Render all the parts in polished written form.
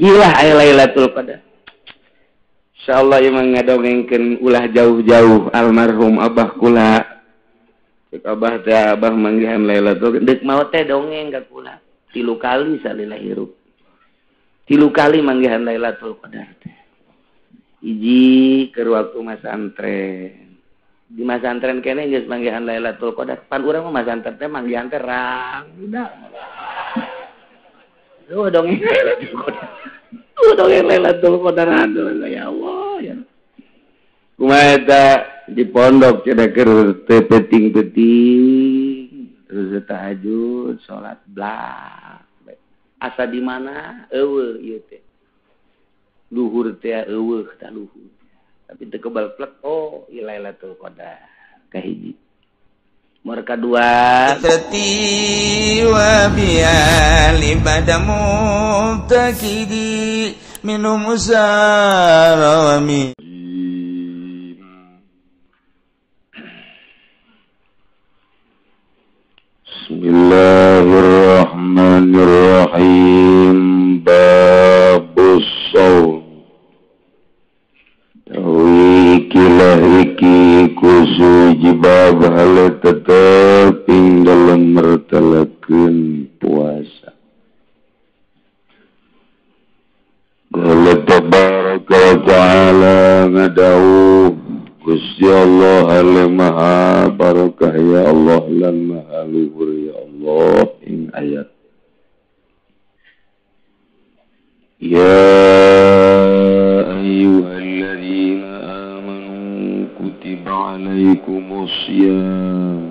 Ilah aya Lailatul Qadar. Insyaallah ieu mah ngadongengkeun ulah jauh-jauh almarhum abah kula. Cek abah teh abah manggihan Lailatul deuk maot teh dongeng ka kula. 3 kali salila hirup. 3 kali manggihan Lailatul Qadar teh. Hiji keur waktu masantren. Di masantren keneh geus manggihan Lailatul Qadar. Pan urang mah masantren teh manggihan teh rang udah. Duh dongeng Lailatul Qadar. Duh dongeng Lailatul Qadar aduh ya Allah ya. Kumaha eta di pondok cenah keur teu peuting-peuting terus tahajud salat blak. Asa di mana eueuh ieu teh. Luhur teh eueuh tah luhur. Tapi teu kebal plek oh ieu Lailatul Qadar kahiji. Mereka dua wa biali badamu takidi minum usarami. Bismillahirrahmanirrahim. Babus shaum. Tawikilah iki kusuji bab hale tetep ing dalem mertelakeun puasa. Qala tabaraka wa ta'ala ngadawuh Gusti Allah hale maha barakah ya Allah lan maha luhur ya Allah ing ayat. Ya ayyuhalladzina amanu kutiba alaikumus syiyam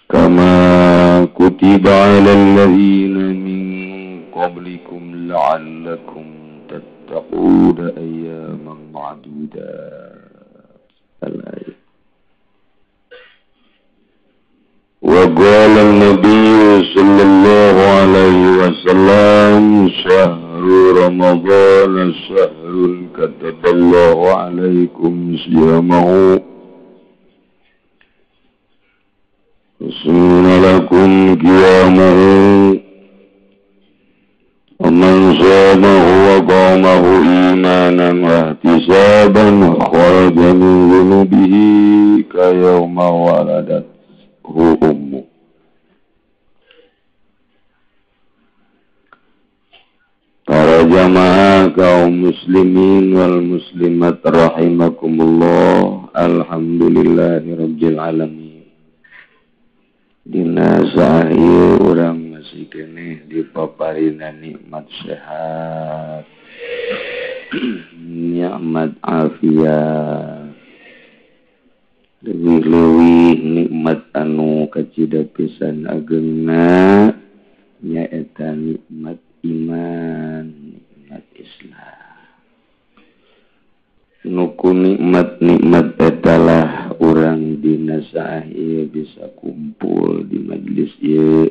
kama kutiba alal ladzina min qablikum la'allakum tattaquna ayyaman ma'dudat. Wa qala an-nabiy sallallahu alaihi wasallam syahru ramadhan syahrun kataballahu alaikum siyamahu sunna lakum qiyamahu wa man shamahu wa qamahu imanan wa ihtisaban kharaja min dhunubihi ka yawma waladathu ummuh. Para jamaah kaum muslimin wal muslimat rahimakumullah. Alhamdulillahirabbil alamin. Dina saha urang masih keneh dipaparina nikmat sehat, nikmat afiat, leuwih-leuwih nikmat anu kacida pisan agengna nyaeta nikmat iman, nikmat Islam. Nuku nikmat-nikmat etalah urang dina saah ieu bisa kumpul di majelis ieu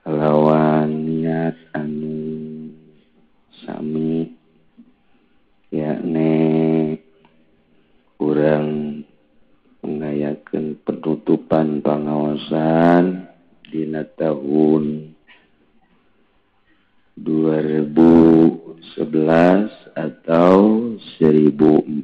kalawan niat anu sami, yakni urang ngayakeun penutupan pangaosan dina tahun 2011 atau 1432.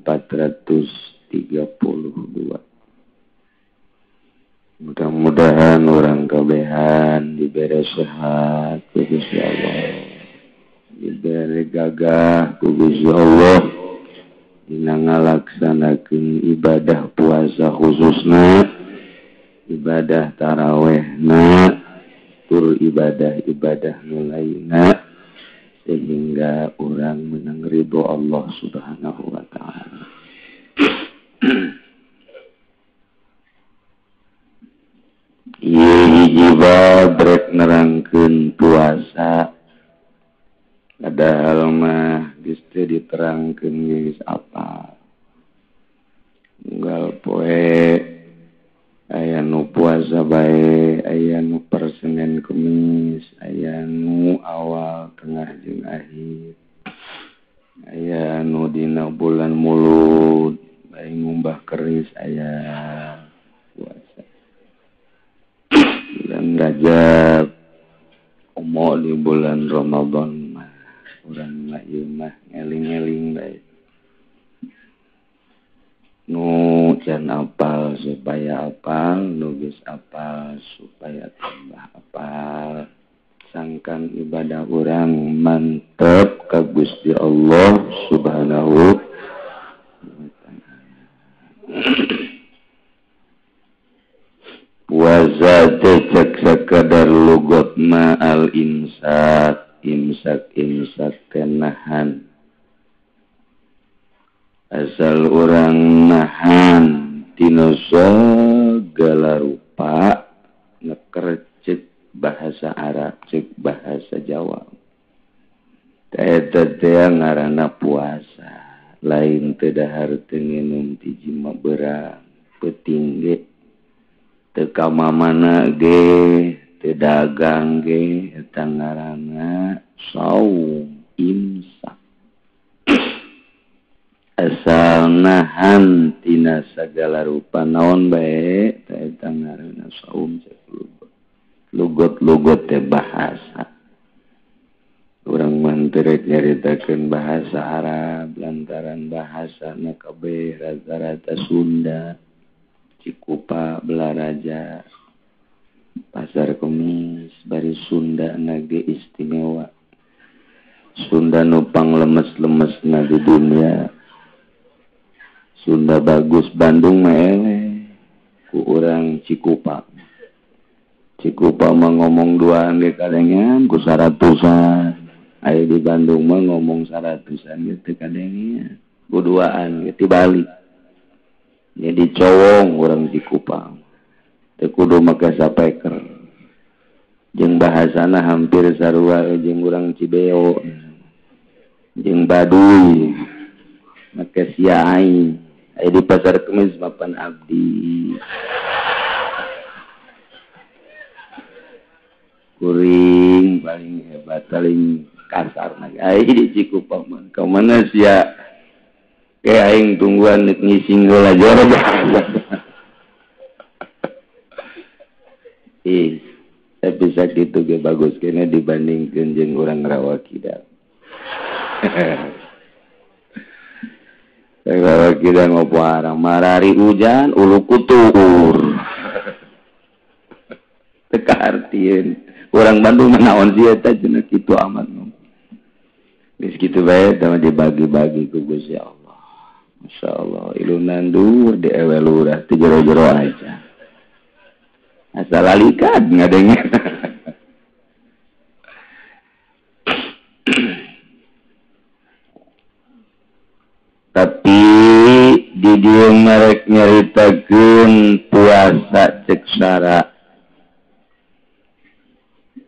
Mudah-mudahan orang kabehan diberi sehat ku Gusti Allah, diberi gagah ku Gusti Allah dina ngalaksanakeun ibadah puasa khususna, ibadah tarawehna, tur ibadah-ibadah nu lainna, sehingga orang menang ridho Allah Subhanahu wa ta'ala. Ieu hiji bab rek nerangkeun puasa. Padahal mah geus teu diterangkeun geus apa. Unggal poe aya nu puasa bae, aya nu per Senin Kemis, aya nu awal tengah jeung akhir, aya nu dina bulan Mulud bae ngumbah keris aya puasa. Bulan Rajab, komo di bulan Ramadan mah. Urang mah ieu mah ngeling-eling bae. Nu can apal supaya apal, nu geus apal supaya tambah apal. Sangkan ibadah urang mantep ka Gusti Allah Subhanahu wa ta'ala. Puasa teh cek sakadar lugot ma al imsak, imsak imsak teh nahan. Asal urang nahan tina sagala rupa ngekercek bahasa Arab cek bahasa Jawa. Eta teh ngaranna puasa. Lain teu dahar teu nginum ti jima beurang peuting ge teu ka mamana ge teu dagang ge eta ngaranna saum imsak. Asal nahan tina sagala rupa naon bae eta ngaranna saum cek lugot-lugot teh bahasa. Urang mah teu rek nyaritakeun bahasa Arab lantaran bahasana kabeh rata-rata Sunda, Cikupa, Belaraja, Pasar Kemis, bari Sunda na ge istimewa. Sunda nu panglemes-lemesna di dunia. Sunda bagus Bandung mah eleh ku urang Cikupa. Cikupa mah ngomong duaan ge kadengean ku 100-an. Aya di Bandung mah ngomong 100-an ge teu kadengean. Ku duaan ge tibalik. Jadi cowong urang Cikupa. Teu kudu make sapeker. Jeung bahasana hampir sarua jeung urang Cibeo. Jeung Baduy. Make sia aing. Aya di Pasar Kemis mapan abdi. Kuring paling hebat paling kasar na ai di Cikupa mah ka mana sia ke aing tungguan nek ngising heula jero. Ih, tapi sakitu ge bagus kene dibandingkeun jeung urang Rawa Kidal. Rawa Kidal ngopo arang marari hujan ulu kutur. Teu kaartieun. Orang Bandung menaon sih eta cenah kitu amat. Geus kitu bae tah dibagi-bagi ku Gusti Allah. Masyaallah, ilunan dur di ewe lurah teu jero-jero aja. Asal alikat ngadenge. Tapi di dieu merek nyaritakeun puasa cek sara.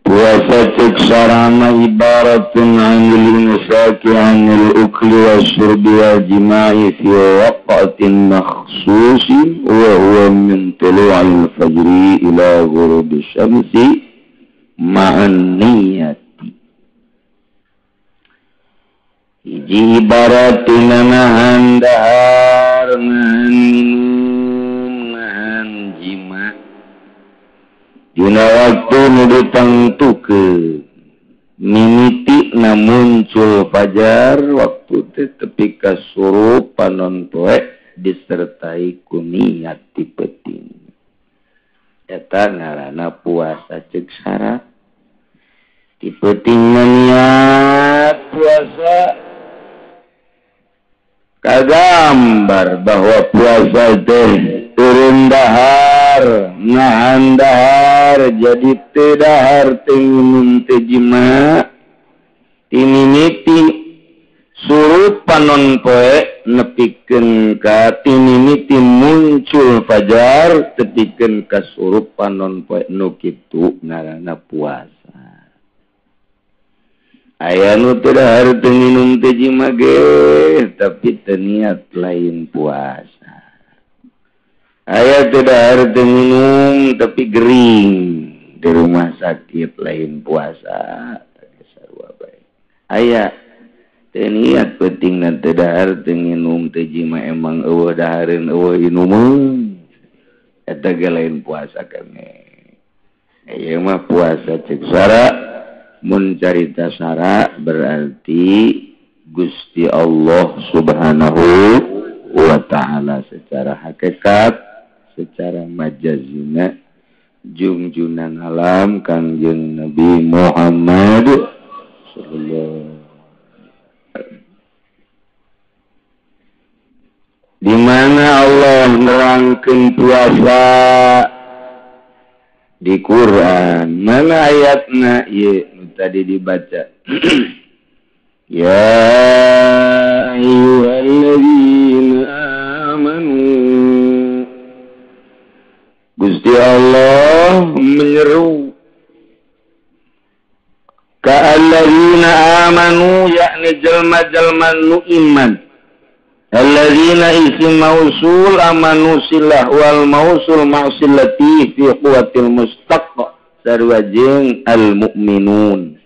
Puasa cek sarana ibaratun anil imsaki anil ukli wa syurbi wal jima'i fi waqtin makhsusin wa huwa min tulu'il fajri ila ghurubi syamsi ma'an niyati. Hiji ibaratun nahan dahar, nahan minum, nahan jima' dina waktu nu ditangtukeun mimiti na muncul fajar waktu teh tepi ka surup panon poe disertai ku niat ti peuting. Eta ngaranna puasa ceuk syarat. Ti peuting niat puasa kagambar bahwa puasa teh turun dahar, nahan dahar, jadi teu dahar teu nginum teu jima, timimiti surut panon poe nepikeun ka timimiti muncul fajar tepikeun ka surup panon poe nu kitu ngaranna puasa. Aya nu teu dahar teu nginum teu jima ge tapi teu niat lain puasa. Aya teu dahar teu minum tapi gering di rumah sakit lain puasa. Sarua bae. Aya teu niat peutingna teu dahar teu nginum teu jima emang eueuh dahareun eueuh inumeun. Eta ge lain puasa keneh. Ieu mah puasa ceuk sara Mun carita sara berarti Gusti Allah Subhanahu wa ta'ala secara hakikat, secara majazina jungjunan alam Kangjeng Nabi Muhammad sallallahu. Di mana Allah nerangkeun puasa di Quran, mana ayatna ieu nu tadi dibaca. Ya ayyuhalladzina amanu, Gusti Allah menyeru ka alladzina amanu, yakni jelma-jelma nu iman. Alladzina isim mausul amanu silah wal mausul ma'silati fi quwwatil mustaq sarua jeung al mukminun.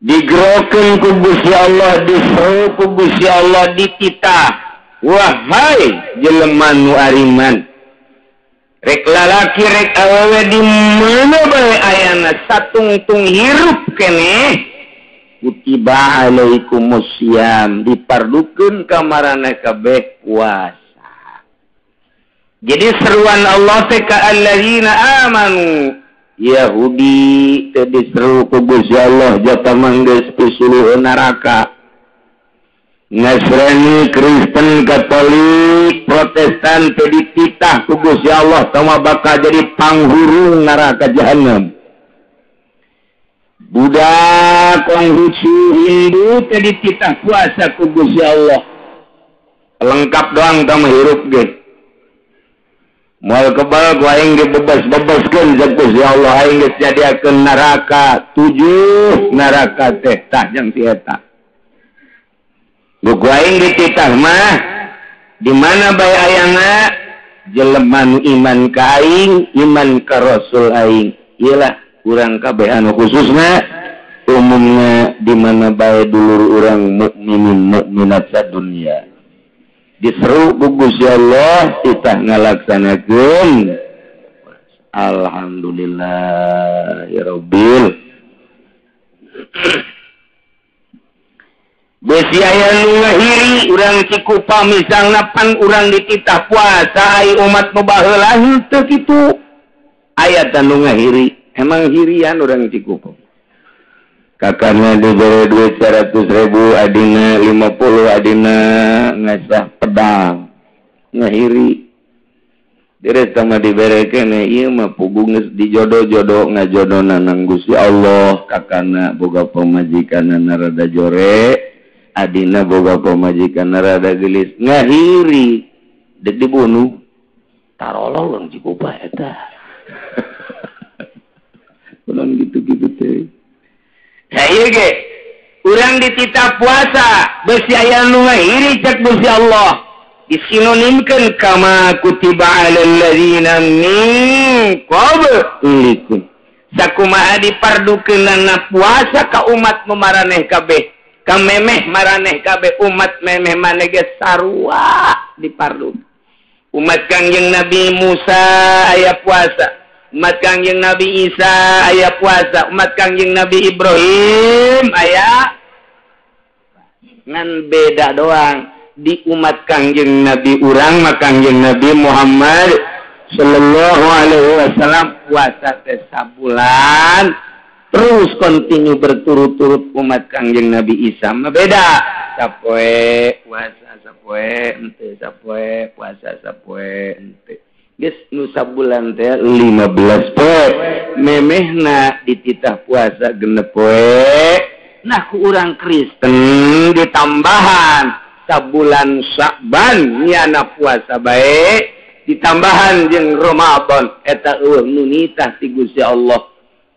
Digerokeun ku Gusti Allah, diseru ku Gusti Allah, dititah, wahai jelema nu ariman, rek lalaki rek awewe di mana bae ayana satungtung hirup keneh, kutiba alaikumusiyam, dipardukeun ka maraneh kabeh puasa. Jadi seruan Allah teh ka alladzina amanu, Yahudi teh diseru ku Gusti Allah jata manggeus pisuluh neraka. Nasrani, Kristen, Katolik, Protestan teh dititah ku Gusti Allah tama bakal jadi panghurung neraka jahanam. Buddha, Konghucu, Hindu teh dititah puasa ku Gusti Allah. Lengkap doang tama hirup ge. Moal kebal ku aing ge bebas-bebaskeun jeung Gusti Allah, aing geus nyadiakeun neraka 7 neraka teh tah jeung si eta. Buku aing dititah mah di mana bae ayana jelema nu iman ka aing, iman ka Rasul aing. Iyalah urang kabeh anu khususna umumna di mana bae dulur urang mukminin mukminat sadunya. Diseru ku Gusti Allah titah ngalaksanakeun. Alhamdulillah ya rabbil. Besi aya nu ngahiri urang Cikupa misalna pan urang dititah puasa ai umat nu baheula henteu kitu. Aya tah nu ngahiri, emang hirian urang Cikupa. Kakaknya diberi duit 100.000, adina 50, adina ngasah pedang ngahiri. Dire sama diberi kene ieu mah puguh geus dijodoh-jodoh ngajodona nang Gusti Allah. Kakana boga pamajikanna rada jore, adina boga pamajikanna rada geulis, ngahiri dek dibunuh. Tarolol urang Cikupa eta. Kunaon gitu-gitu teh. Nah ieu ge urang dititah puasa besi aya nu ngahiri cek Gusti Allah, disinonimkeun kama kutiba alal ladzina min qablikum. Sakumaha dipardukeunana puasa ka umat nu maraneh kabeh, ka memeh maraneh kabeh, umat memeh maneh ge sarua dipardu. Umat Kangjeng Nabi Musa aya puasa, umat Kangjeng Nabi Isa aya puasa, umat Kangjeng Nabi Ibrahim aya, ngan beda doang di umat Kangjeng Nabi urang mah Kangjeng Nabi Muhammad sallallahu alaihi wasallam puasa teh sabulan terus kontinu berturut-turut. Umat Kangjeng Nabi Isa mah beda, sapoe puasa sapoe henteu, sapoe puasa sapoe henteu. Geus nu sabulan teh 15 poe, memehna dititah puasa 6 poe. Nah ku urang Kristen ditambahan sabulan Sya'ban nyana puasa bae, ditambahan jeung Ramadan eta eueuh nu nitah ti Gusti Allah.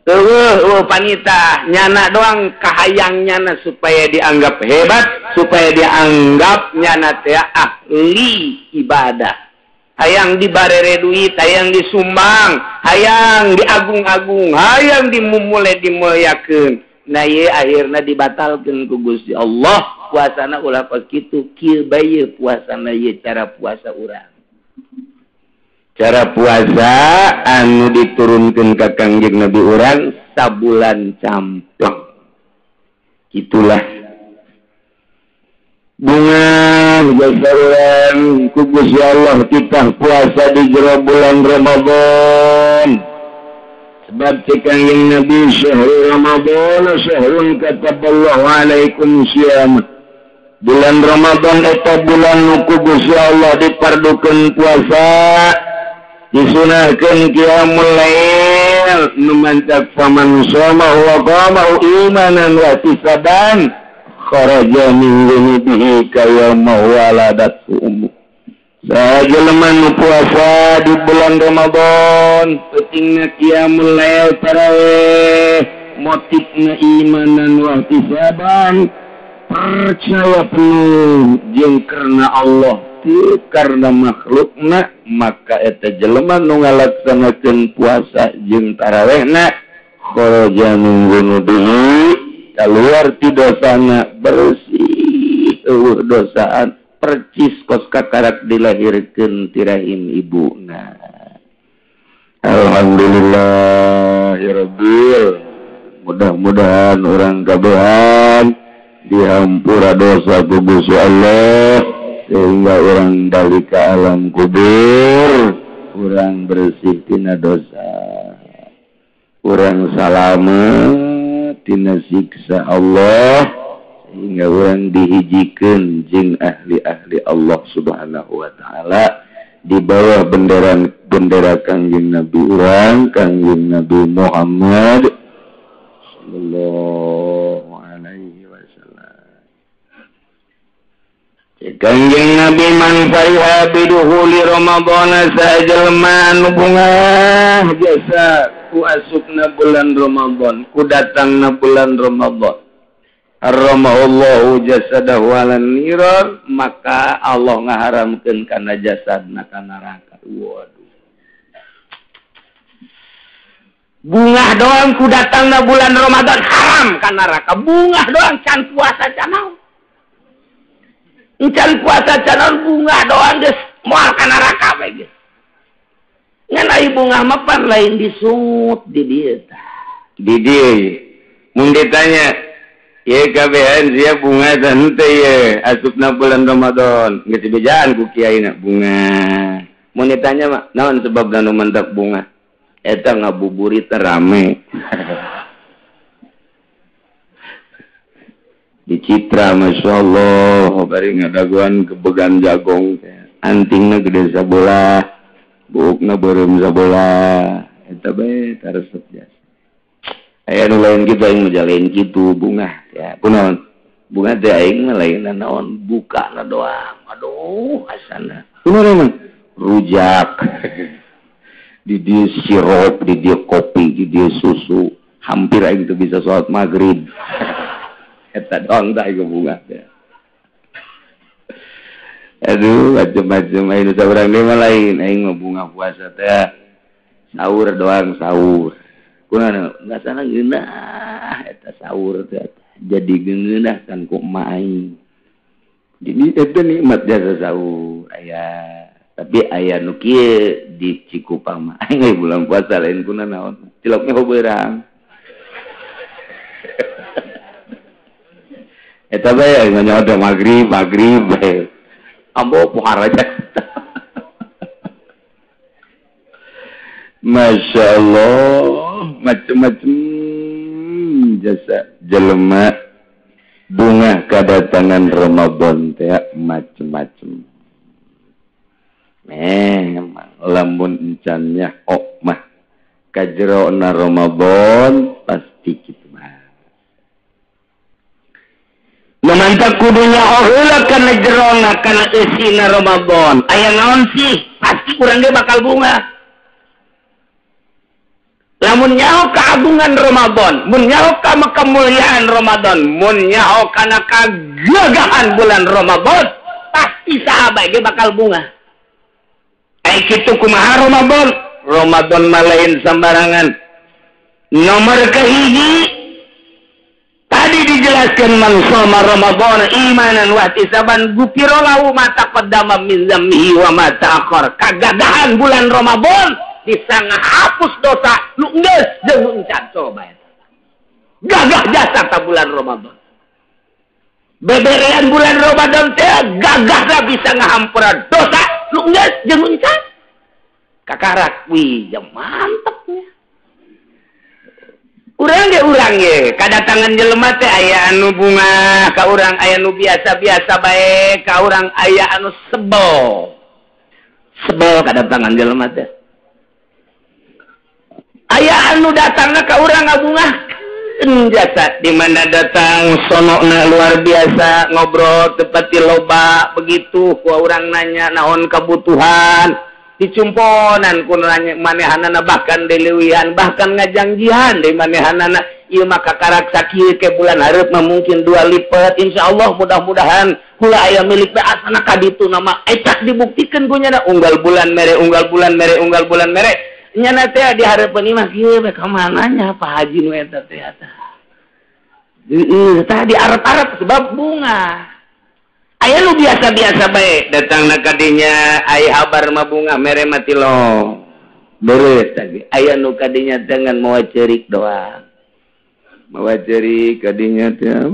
Eueuh panitah nyana doang kahayang nyana supaya dianggap hebat, supaya dianggap nyana teh ahli ibadah. Hayang dibarere duit, hayang disumbang, hayang diagung-agung, hayang dimumule dimulyakeun. Nah ieu akhirna dibatalkeun ku Gusti Allah. Puasana ulah kos kitu, kieu bae puasana ieu cara puasa urang. Cara puasa anu diturunkeun ka Kangjeng Nabi urang sabulan campleng. Itulah bunga jasaran ku Gusti Allah kita puasa di jero bulan Ramadan. Sebab cek Kangjeng Nabi syahrul Ramadan syahrun kataballahu alaikum siyam. Bulan Ramadan eta bulan nu ku Gusti Allah dipardukeun puasa, disunahkeun qiyamul lail, nu mantak faman shoma wa qama imanan wa ihtisaban kharaja min dzunubihi kayama waladat ummu. Sajelema nu puasa di bulan Ramadan, pentingna qiyamul lail tarawih, motifna imanan wa ihtisaban, percaya penuh jeung karena Allah teu karena makhlukna, maka eta jelema nu ngalaksanakeun puasa jeung tarawihna kharaja min dzunubihi, keluar ti dosana bersih eueuh dosaan percis kos kakarak dilahirkeun ti rahim ibuna. Alhamdulillahirabbil, mudah-mudahan urang kabehan dihampura dosa ku Gusti Allah sehingga orang balik ke alam kubur urang bersih tina dosa, urang salamet tina siksa Allah sehingga urang dihijikeun jeung ahli-ahli Allah Subhanahu wa taala di bawah bendera Kangjeng Nabi urang, Kangjeng Nabi Muhammad sallallahu alaihi wasallam. Kangjeng Nabi man fariha biduhuli Ramadhan sajelma anu bungah jasa ku asupna bulan Ramadan, ku datangna bulan Ramadan. Harramallahu jasadahu 'alan nirar, maka Allah ngaharamkeun kana jasadna ka neraka. Waduh. Bungah doang ku datangna bulan Ramadan haram ka neraka. Bungah doang can puasa can naon. Can puasa can naon bungah doang geus moal ka neraka bae geus. Ngan ai bungah mah pan lain disungut di dieu tah. Di dieu mun ditanya ye kabehan sia bunga teh henteu ye asupna bulan Ramadan geus dibejaan ku kiaina bunga. Mun ditanya mah naon sebabna nu mentak bunga? Eta ngabuburit rame. Di Citra Masya Allah bari ngadaguan kebegan jagong antingna gede sabola, buukna beureum sabola, eta bae taresep jasa. Aya nu lain kitu aing mah lain kitu bunga ya kunaon bunga teh aing mah lain naon bukana doang aduh asana kunaon emang rujak di dieu sirup, di dieu kopi, di dieu susu, hampir aing teu bisa salat maghrib. Eta doang tah ieu bunga teh. Aduh macem-macem aing nu saurang deui mah lain aing mah bunga puasa teh sahur doang sahur. Kunaon ngasana ngeunah eta sahur teh jadi ngeunah kan ku emak aing. Jadi eta nikmat jasa sahur aya tapi aya nu kieu di Cikupang mah aing bulan puasa lain kuna naon ciloknya hobeurang. Eta bae aing mah nyaho magrib magrib bae ambo pohara aja. Masya Allah macem-macem jasa jelema bunga kedatangan Ramadan teh macem-macem. Memang lamun encannya ok mah kajerona Ramadan pasti kitu mah. Memantap kudunya heula kana jerona kana eusina Ramadan. Aya naon sih? Pasti urang ge bakal bunga. Lamun nyaho keagungan Ramadan, mun nyaho ka kemuliaan Ramadan, mun nyaho kana kagagahan bulan Ramadan, pasti sahabat ge bakal bunga. Ai kitu kumaha Ramadan? Ramadan mah lain sembarangan. Nomor kahiji tadi dijelaskan man shoma Ramadan imanan wa ihtisaban gufira lahu ma taqaddama min dzambihi wa ma ta'akhkhar. Kagagahan bulan Ramadan bisa ngahapus dosa nu geus jeung nu encan coba eta. Gagah jasa ta bulan Ramadan. Beberean bulan Ramadan teh gagahna bisa ngahampura dosa nu geus jeung encan. Kakarak wih ya mantepnya. Urang ge kadatangan jelema teh aya anu bunga ka urang, aya nu biasa-biasa bae ka urang, aya anu sebel. Sebel kadatangan jelema teh. Aya anu datangna ka urang ngabungahkeun jasa, di mana datang sonokna luar biasa, ngobrol tepati loba begitu ku urang nanya naon kebutuhan, dicumponan ku nanya manehanana, bahkan dileuwihan, bahkan ngajangjihan di manehanana, ieu mah kakarak sakieu ke bulan hareup mah mungkin 2 lipat, insyaallah mudah-mudahan kula aya milik bae asana ka ditu nama ecak dibuktikeun ku nyana unggal bulan mere, unggal bulan mere, unggal bulan mere. Nyana teh di hareupeun imah kieu bae ka mana nya Pak Haji nu eta teh eta. Heeh, tah di arep-arep sebab bunga. Aya nu biasa-biasa bae datangna ka dinya aya habar mah bunga mere mah tilong. Beres tadi. Aya nu ka dinya dengan mawa ceurik doang. Mawa ceurik ka dinya teh.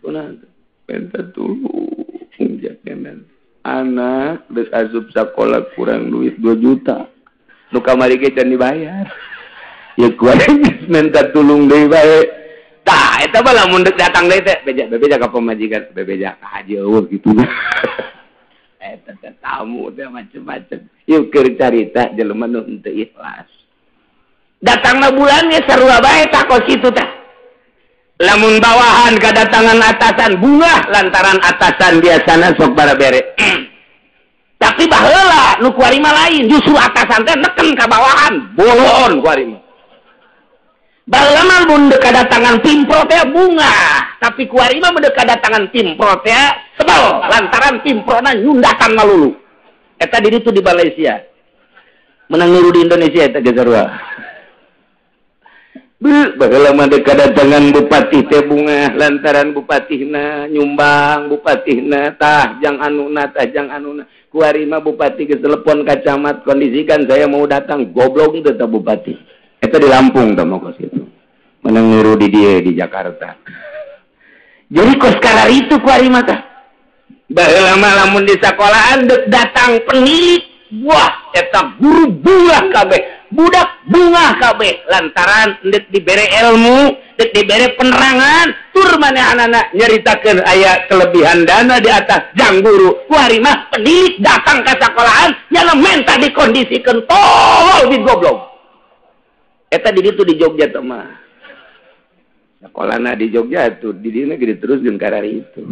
Kunaon minta tulung jakenan. Anak geus asup sakola kurang duit 2 juta. Nu kamari ge can dibayar. Ya kuari minta tulung deui bae. Tah eta mah lamun deuk datang deui teh beja bebeja ka pamajikan, bebeja ka haji eueuh kitu. Eta teh tamu teh macem-macem. Ieu keur carita jelema nu henteu ikhlas. Datangna bulan ge sarua bae tah kos kitu tah. Lamun bawahan kadatangan atasan bungah lantaran atasan biasana sok barabere. Tapi baheula nu kuari mah lain, justru atasan teh neken ka bawahan, bolon kuari mah. Baheula mah mun deuk kadatangan pimpro teh bunga, tapi kuari mah mun deuk kadatangan pimpro teh sebel lantaran pimprona nyundakan malulu. Eta di ditu di Malaysia. Menang niru di Indonesia eta ge sarua. Baheula mah deuk kadatangan bupati teh bunga lantaran bupatihna nyumbang, bupatihna tah jang anuna, tah jang anuna. Kuari mah bupati geus telepon ka camat, kondisikan saya mau datang, goblok teh tah bupati. Eta di Lampung tah mah kos kitu. Menang niru di dieu di Jakarta. Jadi kos kararitu kuari mah tah. Baheula mah lamun di sakolahan deuk datang penilik, wah eta guru bunga kabeh, budak bunga kabeh lantaran deuk dibere ilmu, deuk dibere penerangan, tur manehanana nyaritakeun aya kelebihan dana di atas jang guru. Kuari mah penilik datang ka sakolahan nyana menta dikondisikeun tolol di goblok. Eta di ditu di Jogja teh mah. Sakolana di Jogja tuh di dieu ge diteruskeun karari itu.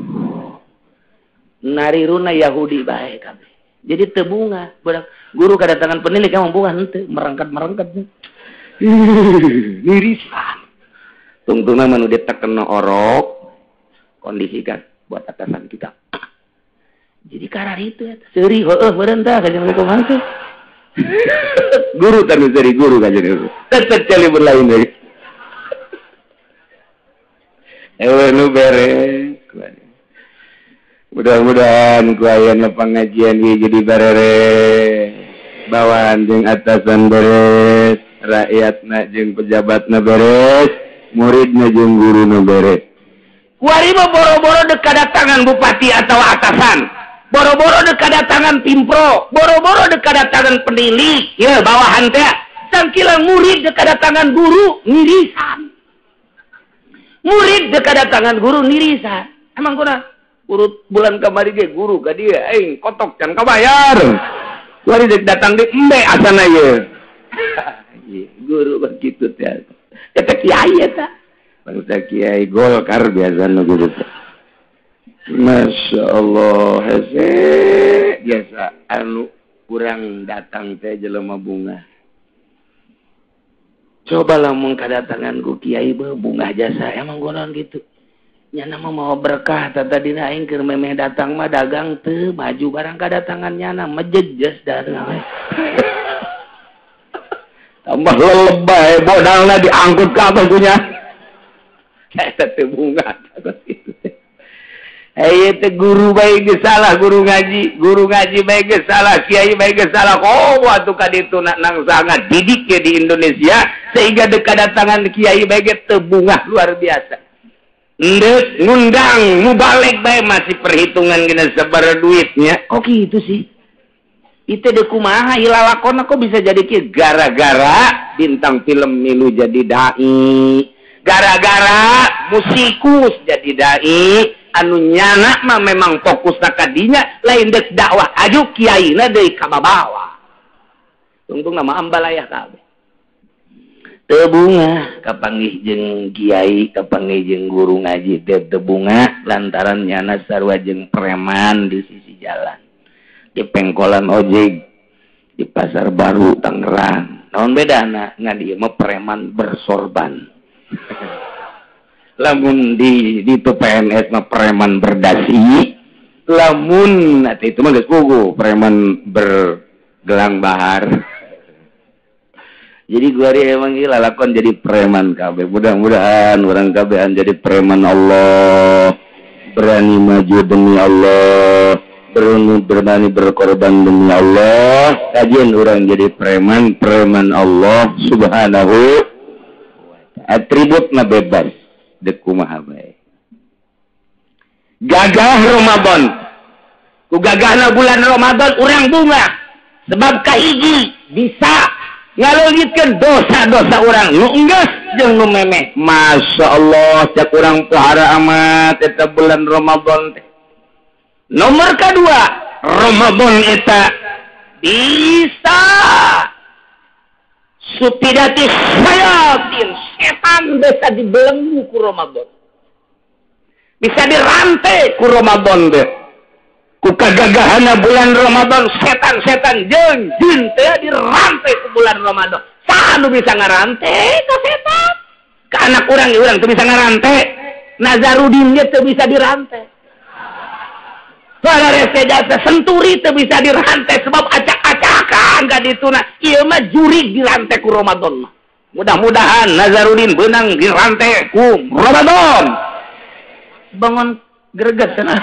Nariruna Yahudi bae kabeh. Jadi teu bunga, budak guru kadatangan penilik emang bunga henteu, merangkat-merangkat. Nirisan. Tungtungna mah nu ditekena orok, kondisikan buat atasan kita. Jadi karar itu eta. Seuri heueuh meureun tah kajian kumaha teh. Guru teh nu seuri guru kajian itu. Tetep celi berlain deui. Eueuh nu beres. Mudah-mudahan ku ayana pengajian ieu jadi beres, bawahan jeung atasan beres, rakyatna jeung pejabatna beres, muridna jeung guruna beres. Kuari mah boro-boro deuk kadatangan bupati atau atasan, boro-boro deuk kadatangan pimpro, boro-boro deuk kadatangan penilik, ye bawahan teh sangkilang murid deuk kadatangan guru nirisan. Murid deuk kadatangan guru nirisan. Emang kunaon? Urut bulan kamari ge guru ka dieu aing kotok can kabayar. Kuari deuk datang di embe asana ieu. Guru begitu teh. Eta kiai eta. Bangsa kiai Golkar biasa nu gitu teh. Masya Allah hese biasa anu kurang datang teh jelema bunga. Coba lamun kadatangan ku kiai bunga jasa emang gonon gitu. Nyana mah mau berkah tata dina aing keur memeh datang mah dagang teu maju barang kadatangan nyana mejejes datang. Tambah lelebay modalna diangkut ka apa punya. Eta teh bunga kitu teh. Teh guru bae geus salah guru ngaji bae geus salah kiai bae geus salah oh atuh ka ditu nang sangat didik ya di Indonesia sehingga deuk kiai bae ge teu bungah luar biasa. Ndek ngundang mubalek bae masih perhitungan gina sabar duitnya. Kok gitu sih? Itu deh kumaha ilalakon kok bisa jadi kieu gara-gara bintang film milu jadi dai, gara-gara musikus jadi dai, anu nyana mah memang fokus kadinya lain dek dakwah aju kiaina deui ka babawa. Tungtung nama ambalayah kabeh. Teu bungah kapanggih jeung kiai, kapanggih jeung guru ngaji teh teu bungah lantaran nyana sarua jeung preman di sisi jalan. Di pengkolan ojek di Pasar Baru Tangerang. Naon bedana ngan ieu mah preman bersorban. Lamun di itu PNS mah preman berdasi, lamun itu mah geus puguh preman bergelang bahar. Jadi gua ari emang ieu lalakon jadi preman kabeh. Mudah-mudahan urang kabehan jadi preman Allah, berani maju demi Allah, berani berkorban demi Allah. Kajian orang jadi preman, preman Allah subhanahu wa ta'ala. Atributna bebas dek kumaha bae. Gagah Ramadan, ku gagahna bulan Ramadan urang bunga sebab kahiji bisa ngaleuwitkeun dosa-dosa urang nu enggeus jeung nu memeh. Masya Allah cak urang pohara amat eta bulan Ramadan teh. Nomor kedua, Ramadan eta bisa supidati sayatin setan bisa dibelenggu ku Ramadan. Bisa dirantai ku Ramadan teh. Ku kagagahana bulan Ramadan setan-setan jeung jin teh dirantai ku bulan Ramadan. Saha nu bisa ngarantai ka setan? Ka anak urang urang teu bisa ngarantai. Nazarudin ge teu bisa dirantai. Jasa senturi teu bisa dirantai sebab acak-acakan ka dituna. Ieu mah jurig dirantai ku Ramadan mah. Mudah-mudahan Nazarudin beunang dirantai ku Ramadan. Bangun greget cenah.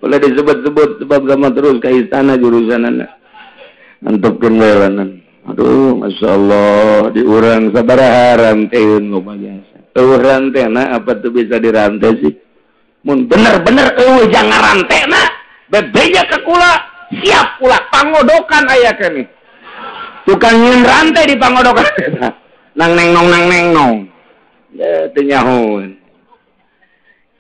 Boleh disebut-sebut sebab sama terus ke istana jurusanana. Antepkeun we lanan. Aduh, masyaallah diurang sabaraha ranteun loba jasa. Eueuh rantena apa tuh bisa dirantai sih? Mun bener-bener eueuh jangan rantena bebeja ke kula siap kula pangodokan aya keneh tukang nyeun rantai di pangodokan nang neng nong nang neng nong teu nyahoeun.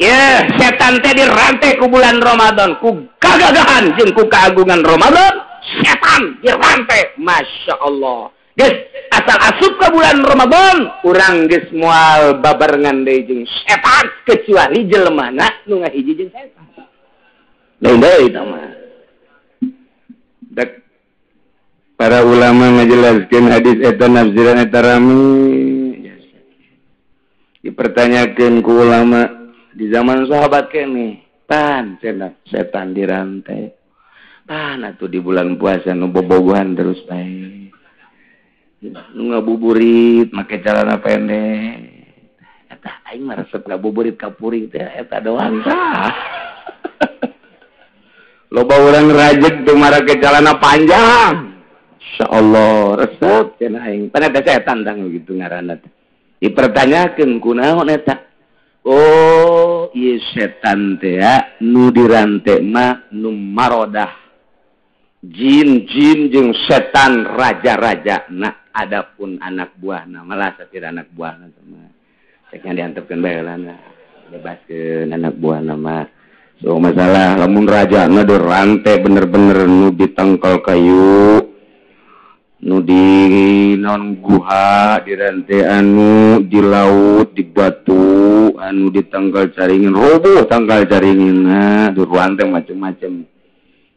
Ye setan teh dirantai ku bulan Ramadan ku kagagahan jeung ku keagungan Ramadan setan dirantai. Masya Allah geus asal asup ke bulan Ramadan urang geus moal babarengan deui jeung setan kecuali jelemana nu ngahiji jeung setan. Lain deui eta mah. Dek para ulama ngajelaskeun hadis eta nafsiran eta rame. Dipertanyakeun ku ulama di zaman sahabat keneh, pan cenah setan dirantai. Pan atuh di bulan puasa nu bobogohan terus bae. Nu ngabuburit make celana pendek eta aing mah resep ngabuburit ka puring teh eta doang tah. Loba urang rajeg teu marake celana panjang. Insyaallah resep cenah aing. Pan eta setan tang gitu ngaranna teh. Dipertanyakeun kunaon eta? Oh, ieu setan teh nu dirante mah nu marodah. Jin-jin jeung setan raja-raja. Nah, adapun anak buahna malah satir anak buahna mah. Ceknya diantepkeun bae lana. Bebaskeun anak buahna mah. So masalah lamun rajana dirante bener-bener nu ditangkal kayu, nu di non guha dirante anu di laut di batu anu ditangkal caringin roboh tangkal caringinna dirante macem-macem.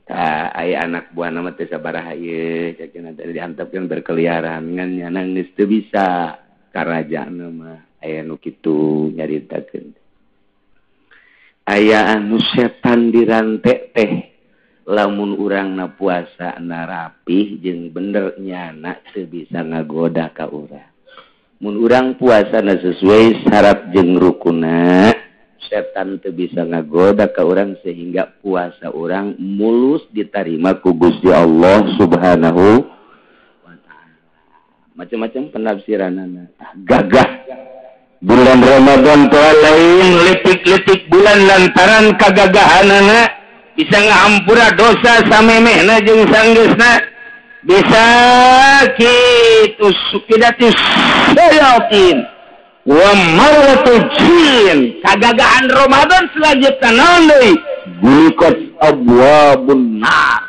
Tah aya anak buahna mah teu sabaraha ieu cekna teh diantepkeun berkeliaran ngan nyana geus teu bisa karajaanna mah aya nu kitu nyaritakeun. Aya anu setan dirante teh lamun urangna puasa na rapih jeung bener nyana teu bisa ngagoda ka urang. Mun urang puasana sesuai syarat jeung rukuna, setan teu bisa ngagoda ka urang sehingga puasa urang mulus diterima ku Gusti Allah Subhanahu wa taala. Macam-macam penafsiranana. Gagah bulan Ramadan teh lain letik-letik bulan lantaran kagagahanana bisa ngahampura dosa samemehna jeung sanggeusna, bisa kitu sukidatis sayatin wa marwatu jin. Kagagahan Ramadan selanjutnya naon deui? Bulikat abwabun nar,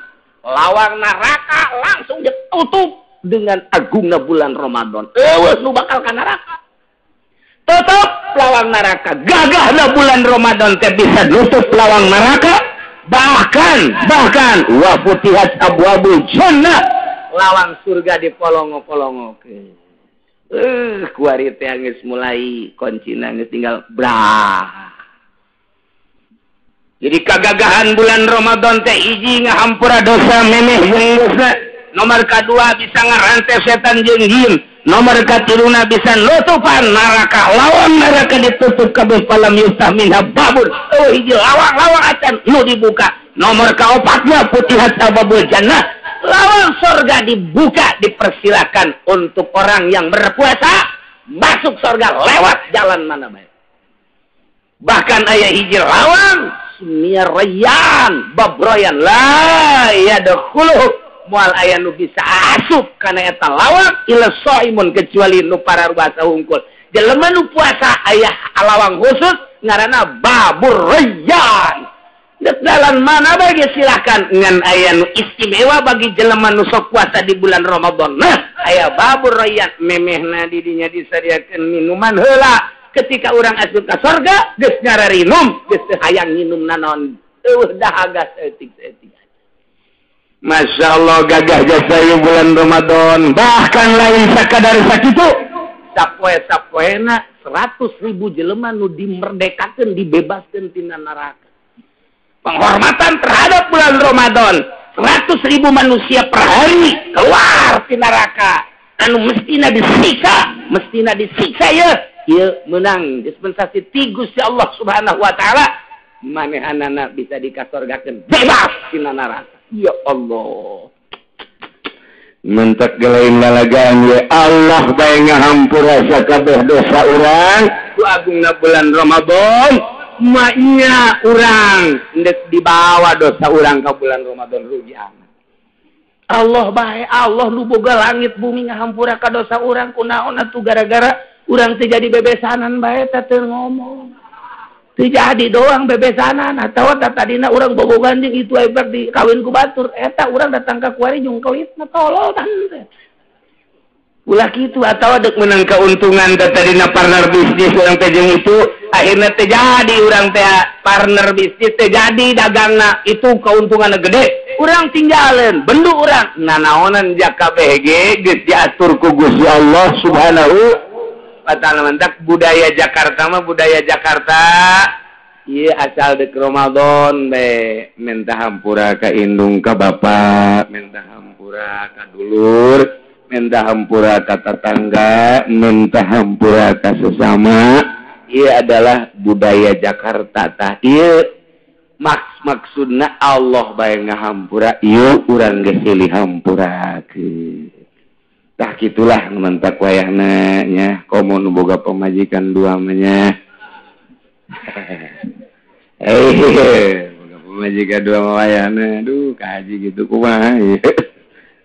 lawang neraka langsung ditutup dengan agungna bulan Ramadan. Eueuh nu bakal ka neraka, tutup lawang neraka. Gagahna bulan Ramadan teh bisa nutup lawang neraka, bahkan wa futihat abwabul jannah, lawang surga dipolongo-polongokeun. Kuari teh geus mulai kuncina geus tinggal brah. Jadi kagagahan bulan Ramadan teh hiji ngahampura dosa memeh jeung dosa, nomor kadua bisa ngarante setan jeung jin, nomor katiluna bisa nutupan neraka, lawang neraka ditutup kabeh falam yuftah minha babun. Oh hiji lawang-lawang acan nu dibuka. Nomor kaopatna putihat abwabul jannah, lawang surga dibuka, dipersilakan untuk orang yang berpuasa masuk surga lewat jalan mana baik. Bahkan aya hiji lawang sumia rayyan babroyan la yadkhuluhu, moal aya nu bisa asup kana eta lawang ila shaimun, kecuali nu pararuasa hungkul. Jelema nu puasa aya lawang khusus ngaranna babur rayyan. Jalan mana bagi silahkan, ngan aya nu istimewa bagi jelema nu sok puasa di bulan Ramadan. Nah, aya babur rayyan memehna di dinya disadiakeun minuman heula. Ketika urang asup ka sorga geus ngararinum, geus teu hayang nginum nanaon, eueuh dahaga saeutik-saeutik. Masya Allah gagah jasa ieu bulan Ramadan. Bahkan lain sakadar sakitu, sapoe-sapoena 100.000 jelema nu dimerdekakeun, dibebaskeun tina neraka. Penghormatan terhadap bulan Ramadan, 100.000 manusia per hari keluar ti neraka anu mestina disiksa, mestina disiksa ya, ieu menang dispensasi ti Gusti Allah Subhanahu wa taala, manehanana bisa dikasorgakeun bebas tina neraka. Ya Allah, mentak gelain lalagaan ya Allah bae ngahampura sakabeh dosa urang ku agungna bulan Ramadan. Maknya urang ndek dibawa dosa urang ke bulan Ramadan rugi amat. Allah bae, Allah nu boga langit bumi ngahampura ka dosa urang, kunaon atuh gara-gara urang teu jadi bebesanan bae teh teu ngomong. Teu jadi doang bebesanan atawa tadina urang bobogan jeung itu aya di kawin ku batur eta urang datang ka kuari jeung kelitna tolol tan teh. Ulah kitu atawa dek menang keuntungan teh tadina partner bisnis urang teh jeung itu akhirnya teh jadi urang teh partner bisnis teh jadi dagangna itu keuntunganna gede, urang tinggalin bendu urang nanaonan jaka BG geus diatur ku Gusti Allah Subhanahu wa taala. Mantak budaya Jakarta mah budaya Jakarta ieu asal dek Ramadan be minta hampura ka indung ka bapak, minta hampura ka dulur, minta hampura ka tetangga, minta hampura ka sesama. Ieu adalah budaya Jakarta tah. Ieu maksudna Allah bae ngahampura, ieu urang geus silih hampurakeun. Tah kitulah nu mantak wayahna nya, komo nu boga pamajikan dua mah nya. Boga pamajikan dua mah wayahna, aduh ka haji gitu kumaha ieu.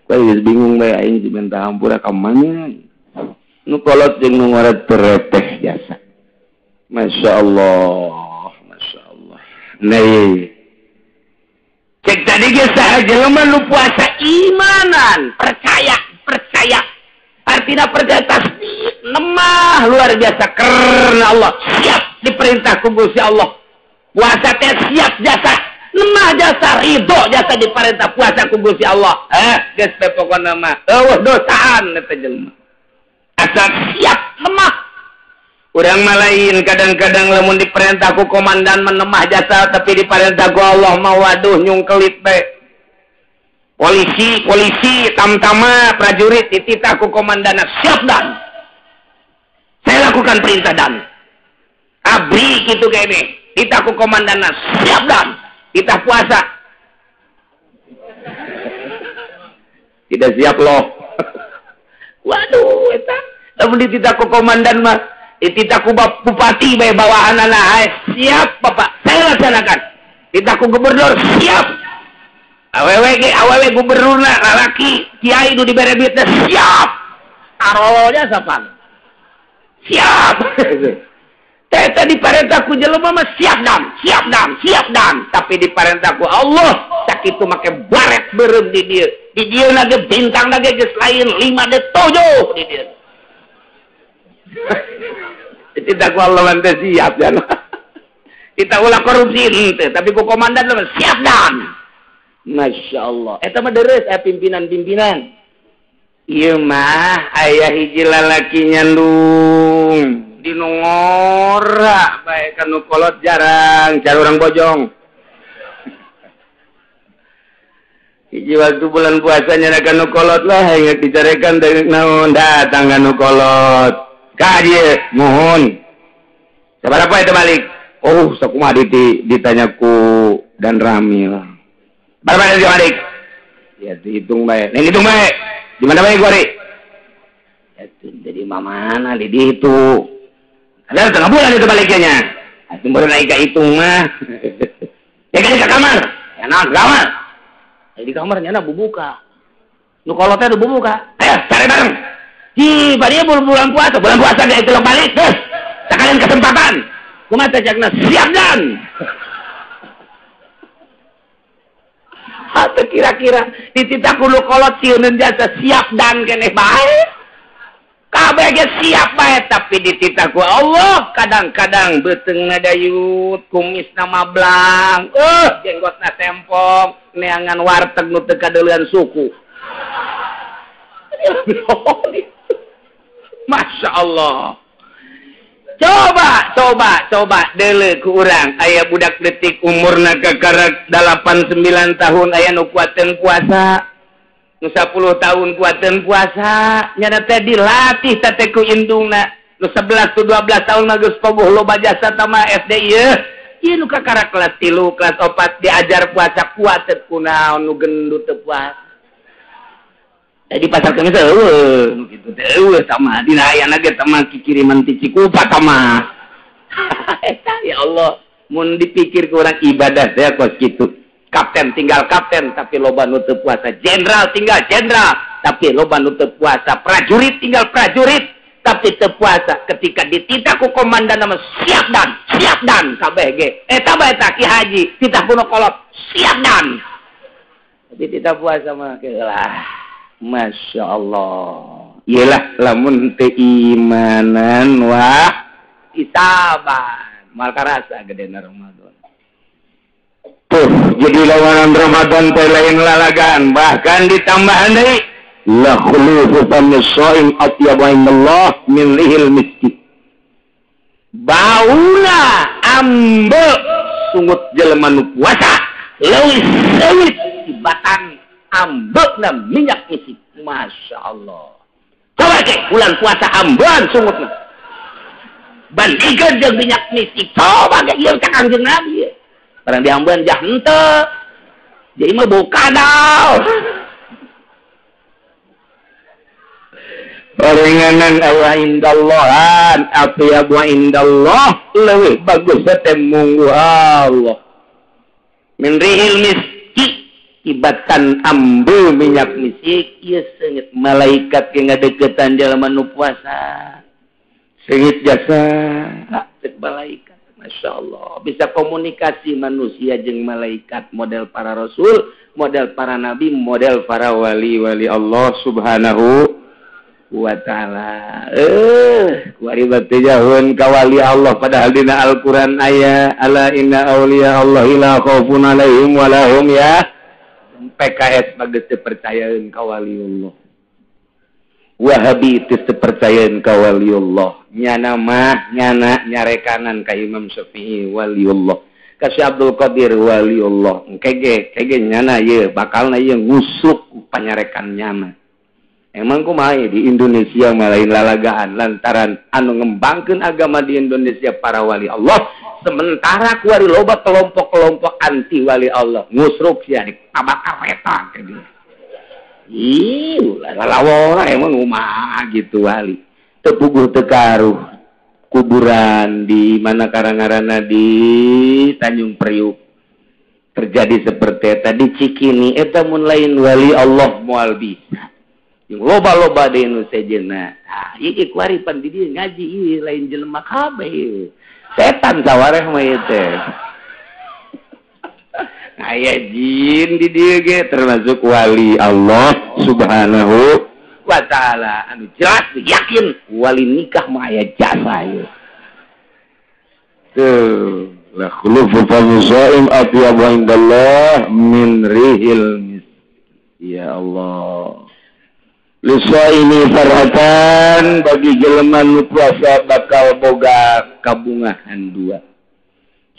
Geus bingung bae aing minta hampura ka mana. Nu kolot jeung nu ngoret terepeh jasa. Masya Allah, Masya Allah. Nah, cek tadi ge saha jelema nu puasa imanan, percaya, percaya. Artinya percaya tasdik, nemah luar biasa karena Allah, siap diperintah ku Gusti Allah. Puasa teh siap jasa, nemah jasa, ridho jasa diperintah puasa ku Gusti Allah. Geus pe pokona mah eueuh dosaan eta jelema. Asal siap nemah. Urang mah lain kadang-kadang lamun diperintah ku komandan menemah jasa tapi diperintah ku Allah mah waduh nyungkelit bae. Polisi, polisi, tamtama, prajurit dititah ku komandana siap dan. lakukan perintah dan. Abri kitu kene. Titah ku komandanna siap dan. Titah puasa. Tidak siap loh. Waduh eta. Lamun dititah ku komandan mah, dititah ku bupati bae bawahanana, siap Bapak, saya laksanakan. Titah ku gubernur siap. Awewe ge awewe gubernurna lalaki, kiai nu dibere duitna siap. Arolnya sapan. Siap. Teta diparentah ku jelema mah siap dam, siap dam, siap dam. Tapi diparentah ku Allah sakitu make baret beureum di dieu. Di dieu na ge bintang na ge geus lain 5 de 7 di dieu. Dititah ku Allah mah teh siap ya. Kita ulah korupsi henteu, tapi ku komandan mah siap dam. Masya Allah. Eta mah deres pimpinan-pimpinan. Ieu mah aya hiji lalaki nyandung di nu ngora bae ka nu kolot jarang cari urang bojong. Hiji waktu bulan puasa nyana ka nu kolot lah ingat dicarekan dari naon datang ka nu kolot. Ka dieu muhun. Sabaraha eta balik? Oh, sakumaha ditanya ku dan Ramil. Berapa dari balik? Ya dihitung bae. Neng hitung bae. Di mana bae gua, Ri? Ya jadi mana di dihitung. Ada setengah bulan itu baliknya. Atuh baru naik ka hitung mah. Ya kan ke kamar. Ya nah, ke kamar. Ya, di kamar nyana bubuka. Nu kolot teh bubuka. Ayo cari bareng. Hi, bari bulan puasa, bulan puasa ge itu balik terus. Sekalian kesempatan. Kumaha teh cakna siap dan. Atau kira-kira dititah ku nu kolot sieuneun jasa siap dan keneh bae. Kabeh ge siap bae tapi dititah ku Allah kadang-kadang beuteungna dayut, kumisna mablang, jenggotna tempong, neangan warteg nu teu kadeuleun suku. Masya Allah. Coba deuleu ku urang aya budak leutik umurna kakarek 8 9 tahun aya nu kuateun puasa. Nu 10 tahun kuateun puasa, nyana teh dilatih teh ku indungna. Nu 11 tu 12 tahun mah geus pogoh loba jasa tama SD ieu. Ieu nu kakara kelas 3, kelas 4 diajar puasa kuateun kunaon nu gendut teu puasa. Di pasar kemis eueuh nu kitu teh eueuh tama dina ayana ge tama kikiriman ti Cikupa tama. Eta ya Allah, mun dipikir ku urang ibadah teh kos kitu. Kapten tinggal kapten tapi loba nu teu puasa, jenderal tinggal jenderal tapi loba nu teu puasa, prajurit tinggal prajurit tapi teu puasa. Ketika dititah ku komandan nama siap dan kabeh ge. Eta bae eta Ki Haji titah ku nu kolot siap dan. Tapi titah puasa mah keulah. Masya Allah. Iyalah lamun teu imanan wah isaban mal karasa gedena Ramadan. Tuh jadi lawanan Ramadan teh lain lalagan, bahkan ditambahan deui la khulufu famis shaim atyabu indallah min rihil miski. Bauna ambe sungut jelema nu puasa leuwih seuit tibatan ambekna minyak misik. Masya Allah. Coba ke bulan puasa ambean sungutna. Bandingkeun jeung minyak misik. Coba ke ieu cak Kangjeng Nabi. Barang diambean jah henteu. Jadi mah bau kadal. Paringanan awa indallahan atyabu indallah leuwih bagus teh munggu Allah. Min rihil miski ibatan ambu minyak misik ieu seungit malaikat ge ngadeukeutan jalma nu puasa seungit jasa cek malaikat. Masya Allah bisa komunikasi manusia jeung malaikat model para rasul, model para nabi, model para wali-wali Allah subhanahu wa ta'ala. Kuari batu jahun ka wali Allah padahal dina Al-Qur'an aya ala inna auliya Allah la khaufun alaihim wa lahum ya. PKS mah geus teu percayaeun ka waliullah. Wahabi teu percayaeun ka waliullah. Nyana mah nyana nyarekanan ka Imam Syafi'i waliullah. Ka Syekh Abdul Qadir waliullah. Engke ge nyana ieu bakalna ieu ngusuk panyarekan nyana. Emang kumaha di Indonesia mah lain lalagaan lantaran anu ngembangkeun agama di Indonesia para wali Allah, sementara kuari loba kelompok-kelompok anti wali Allah ngusruk sia ditabak kareta ke dia. Ih, lalawora emang kumaha gitu wali. Teu puguh teu karuh kuburan di mana karangarana di Tanjung Priuk terjadi seperti eta di Cikini eta mun lain wali Allah moal bisa. Loba-loba di nu sejenna. Ah, ieu kuari pan di dieu ngaji ieu lain jelema kabeh ieu. Setan sawareh mah ieu teh. Aya jin di dieu ge termasuk wali Allah Subhanahu wa taala. Anu jelas yakin wali nikah mah aya jasa ieu. Tuh, la khulufu fami shaim atyabu indallah min rihil mis. Ya Allah. Lisaimi farhatan bagi jelema nu puasa bakal boga kabungahan dua.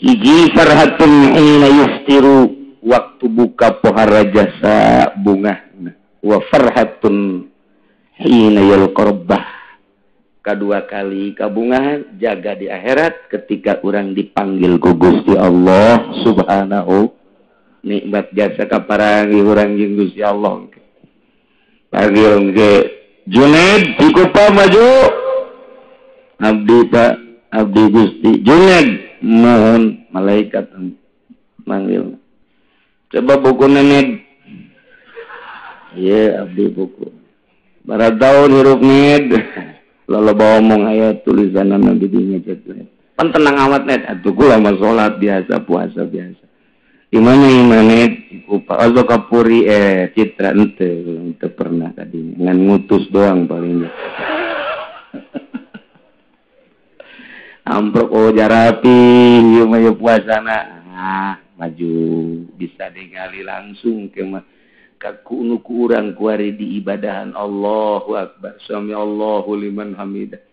Hiji farhatun hina yuftiru waktu buka pohara jasa bungahna, wa farhatun hina yalqa rabbah. Kadua kali kabungahan jaga di akhirat ketika urang dipanggil ku Gusti Allah Subhanahu nikmat jasa kaparangi urang jeung Gusti Allah. Panggil ke Junaid Cikupa maju abdi Pak abdi Gusti Junaid mohon malaikat manggil coba buku nenek iya abdi buku barat tahun hirup ned lalu bawa omong aya tulisan nabi dinya cetu pan tenang amat ned atuh kula mah salat biasa puasa biasa imana imane Cikupa atau kapuri citra ente pernah tadi ngan ngutus doang paling amprok oh jarapi ieu mah puasana ah maju bisa ningali langsung ke mah ka nu ku urang kuari di ibadahan Allahu akbar sami Allahu liman hamidah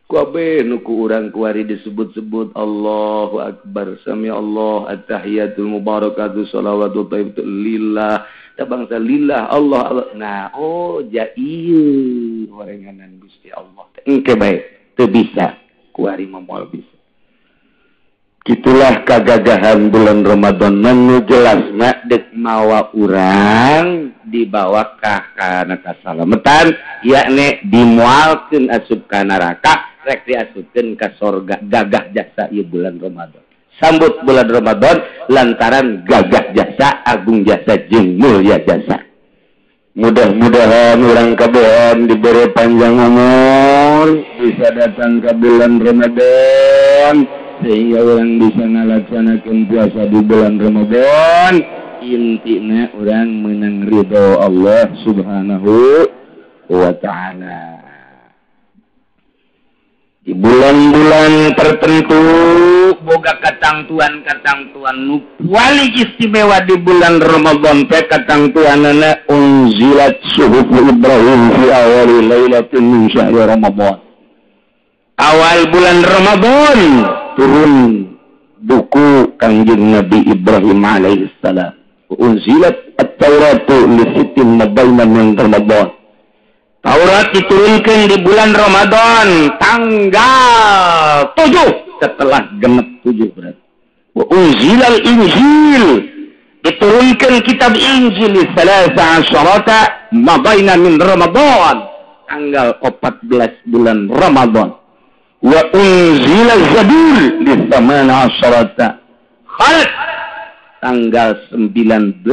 kabeh nu ku urang kuari disebut-sebut Allahu akbar sami Allah at-tahiyatul mubarakatuh shalawatu thayyibatu lillah ta bangsa lillah Allah Allah nah oh ja ieu orenganan Gusti Allah engke bae teu bisa kuari mah moal bisa. Kitulah kagagahan bulan Ramadan nu jelas mah deuk mawa urang dibawa ka kana kasalametan yakni dimualkeun asup ka neraka rek diasupkeun ka sorga gagah jasa ieu bulan Ramadan. Sambut bulan Ramadan lantaran gagah jasa agung jasa jeung mulia jasa. Mudah-mudahan urang kabehan diberi panjang umur bisa datang ke bulan Ramadan sehingga orang bisa ngalaksanakan puasa di bulan Ramadan. Intinya orang menang ridho Allah Subhanahu wa ta'ala. Di bulan-bulan tertentu boga katangtuan-katangtuan nu paling istimewa di bulan Ramadan teh katangtuanana unzilat suhuf Ibrahim fi awali lailatin min syahri Ramadan. Awal bulan Ramadan turun buku Kangjeng Nabi Ibrahim alaihissalam. Unzilat at-Tauratu li sittin mabaina min Ramadan. Taurat diturunkan di bulan Ramadan tanggal 7 setelah genep 7 berarti. Wa unzilal Injil diturunkan kitab Injil salasa asyarata mabaina min Ramadan tanggal 14 bulan Ramadan. Wa unzila Zabur di thamana asyarata khalq tanggal 19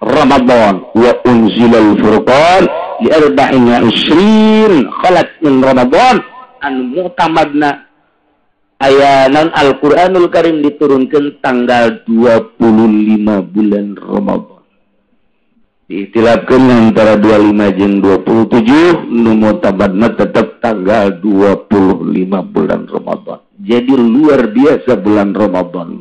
Ramadan. Wa unzila al-Furqan li arba'in wa ishrin khalat min Ramadan. Anu mu'tamadna ayanan Al-Qur'anul Karim diturunkan tanggal 25 bulan Ramadan. Diikhtilafkeun antara 25 jeung 27, nu mu'tamadna tetap tanggal 25 bulan Ramadan. Jadi luar biasa bulan Ramadan.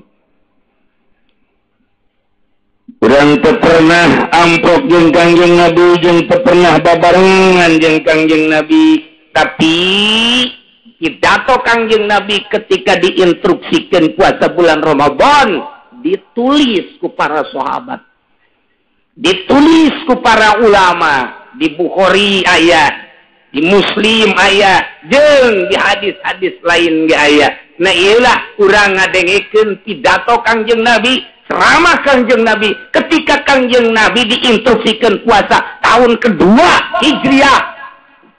Urang teu pernah amprok jeung Kangjeng Nabi, jeung teu pernah babarengan jeung Kangjeng Nabi, tapi pidato Kangjeng Nabi ketika diinstruksikan puasa bulan Ramadan ditulis ku para sahabat, ditulis ku para ulama, di Bukhari aya, di Muslim aya, jeung di hadis-hadis lain ge aya. Nah ieulah urang ngadengekeun pidato Kangjeng Nabi, ceramah Kangjeng Nabi ketika Kangjeng Nabi diinstruksikeun puasa tahun kedua Hijriah.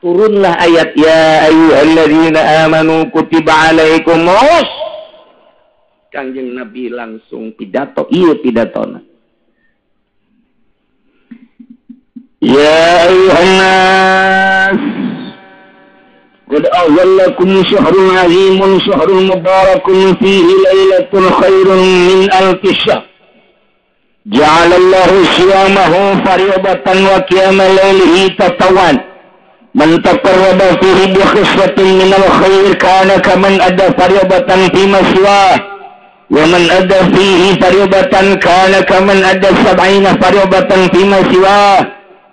Turunlah ayat ya ayyuhalladzina amanu kutiba alaikumus. Kangjeng Nabi langsung pidato, ieu pidatona. Ya ayyuhan nas qad azallakum syahrun azimun syahrun mubarakun fihi lailatun khairun min alfi syahr. Ja'alallahu siyamahu fariidatan wa qiyama lailihi tatawwan. Man taqarraba fihi bi khislatin min al-khair kana kaman adda fariidatan fi ma siwah. Wa man adda fihi fariidatan kana kaman adda sab'ina fariidatan fi ma siwah.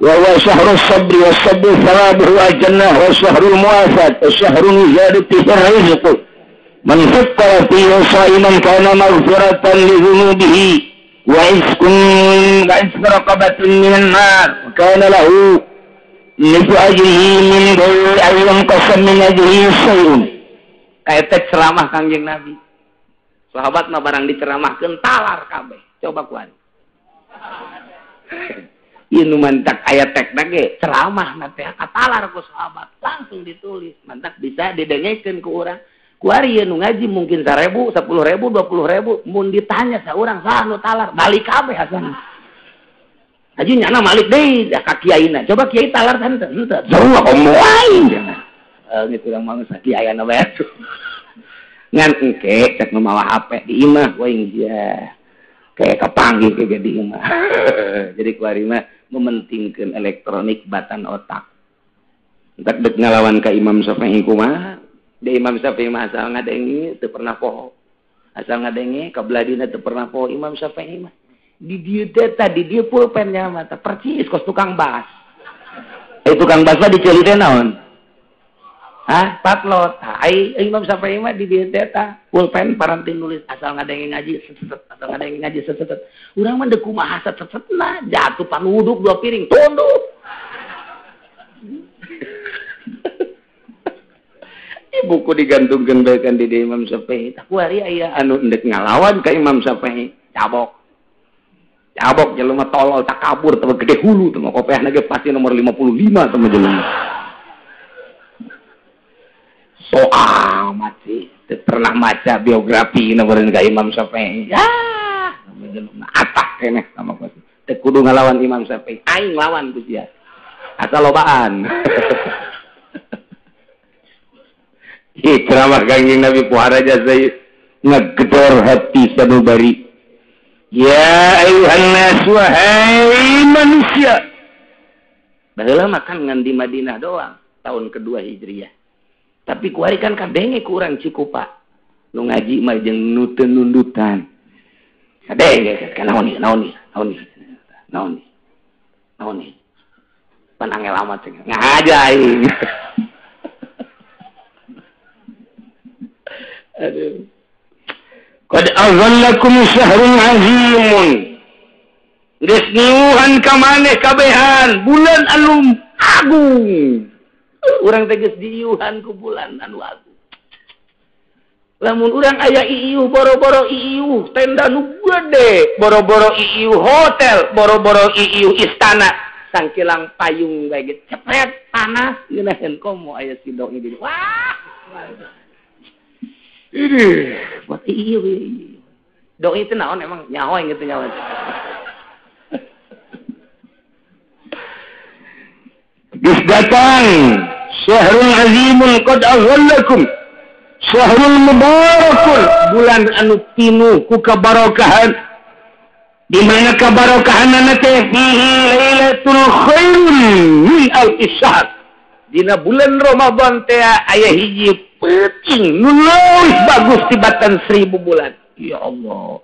Wa huwa syahru sabri was sabru thawabuhu al-jannah wa syahrul muwasat wa syahrun ziyadatu fihi rizq. Man fattara fihi sha'iman kana maghfiratan li dhunubihi wa iskun wa isku raqabatin minan nar wa kana lahu nisfu ajrihi min ghairi an yanqasa min ajrihi syai'un. Kaeta ceramah Kangjeng Nabi. Sahabat mah barang diceramahkeun talar kabeh. Coba kuari. Ieu nu mantak aya tekna ge ceramah na teh katalar ku sahabat langsung ditulis. Mantak bisa didengekeun ku urang. Kuari ieu nu ngaji mungkin 1000, 10.000, 20.000 mun ditanya saurang saha nu talar balik kabeh asana. Haji nyana malik deui ka kiaina. Coba kiai talar henteu henteu. Sarua komo aing. Gitu urang mah geus kiai na bae. Ngan engke cek nu mawa HP di imah we sia. Kayak kapanggih ke di imah. Jadi kuari mah mementingkeun elektronik batan otak. Entak dek ngalawan ka Imam Syafi'i kumaha? Di Imam Syafi'i mah asal ngadenge teu pernah poho. Asal ngadenge kabeladina teu pernah poho Imam Syafi'i mah. Di dieu teh tadi dieu pulpennya mah teh percis kos tukang bas. Tukang bas mah diceuli teh naon? Hah, patlot. Ai Imam Syafi'i mah di dieu teh tah pulpen paranti nulis asal ngadenge ngaji set asal ngadenge ngaji set. Urang mah deuk kumaha set setna jatuh panuduk dua piring tunduk. Buku digantungkeun bae kan di Imam Syafi'i. Tah kuari aya anu endek ngalawan ka Imam Syafi'i, cabok. Cabok jelema tolol takabur teh gede hulu teh kopeahna ge pasti nomor 55 teh jelema. So amat sih, teu pernah maca biografi nomor ka Imam Syafi'i. Ya, jelema atak keneh sama ku. Teu kudu ngalawan Imam Syafi'i, aing lawan ku sia. Asal lobaan. Ih, ceramah Kangjeng Nabi puhara jasa ngegedor hati sanubari. Ya ayuhan nas wahai manusia. Baheula makan ngan di Madinah doang tahun kedua Hijriah. Tapi kuari kan kadenge ku urang Cikupa. Nu ngaji mah jeung nu teu nundutan. Kadenge kan naon ieu naon ieu naon ieu naon ieu naon ieu. Pan angel amat cenah. Ngaja aing. Aduh. Qad azallakum syahrun azimun. Geus niuhan ka maneh kabehan bulan anu agung. Urang teh geus diiuhan ku bulan anu agung. Lamun urang aya iiuh boro-boro iiuh tenda nu gede, boro-boro iiuh hotel, boro-boro iiuh istana, sangkilang payung bae ge cepet panas ngeunaheun komo aya sidok di dieu. Wah. Ini buat iiuh. Dong itu naon emang nyawa yang gitu nyawa. Geus datang syahrul azimun qad azallakum syahrul mubarakun, bulan anu pinuh ku kabarokahan. Di mana kabarokahanna teh fihi lailatul khairun min alfi syahr. Dina bulan Ramadan teh aya hiji peuting nu leuwih bagus tibatan 1000 bulan. Ya Allah.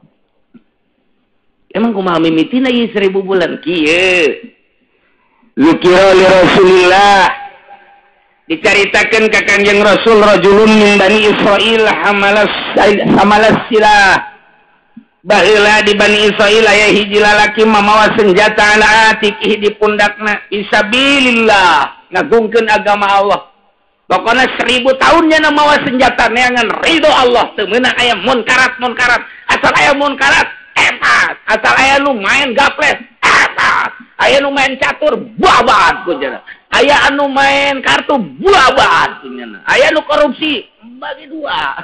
Emang kumaha mimitina ieu 1000 bulan kieu? Zikira li Rasulillah, dicaritakeun ka Kangjeng Rasul rajulun min Bani Israil hamalas silah. Baheula di Bani Israil aya hiji lalaki mamawa senjata ala atiqih di pundakna fisabilillah ngagungkeun agama Allah. Pokona 1000 tahunnya mawa senjata neangan ridho Allah teu meunang aya munkarat-munkarat. Asal aya munkarat epat, asal aya nu main gaples epat, aya nu main catur babat kunyana, aya anu main kartu babat kunyana, aya nu korupsi bagi dua.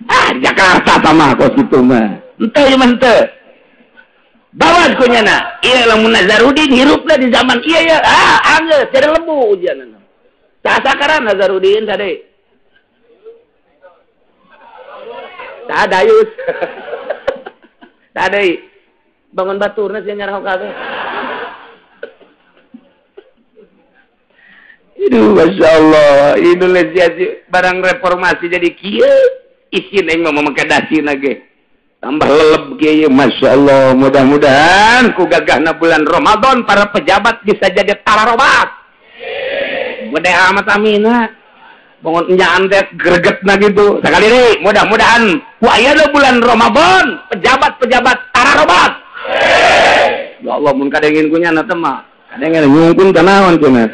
Ah, Jakarta sama kos kitu mah. Henteu ieu mah henteu. Babat kunyana. Ieu lamun Nazarudin hirupna di zaman ieu ya. Ah, anggeus jadi lebu ujianna. Saha Nazarudin tadi? Saha Dayus? Tadi bangun baturna sia nyarah kabeh. Aduh, Masya Allah, Indonesia barang reformasi jadi kieu. Isin aing mah make dasina ge. Tambah leleb kieu, Masya Allah. Mudah-mudahan ku gagahna bulan Ramadan para pejabat bisa jadi tararobat. Mudah amat amina. Bangun enyaan teh gregetna gitu. Sakali deui mudah-mudahan ku ayeuna bulan Ramadan pejabat-pejabat tararobat. Ya Allah mun kadengin ku nyana teh mah. Kadengin nyungkun teh naon cenah.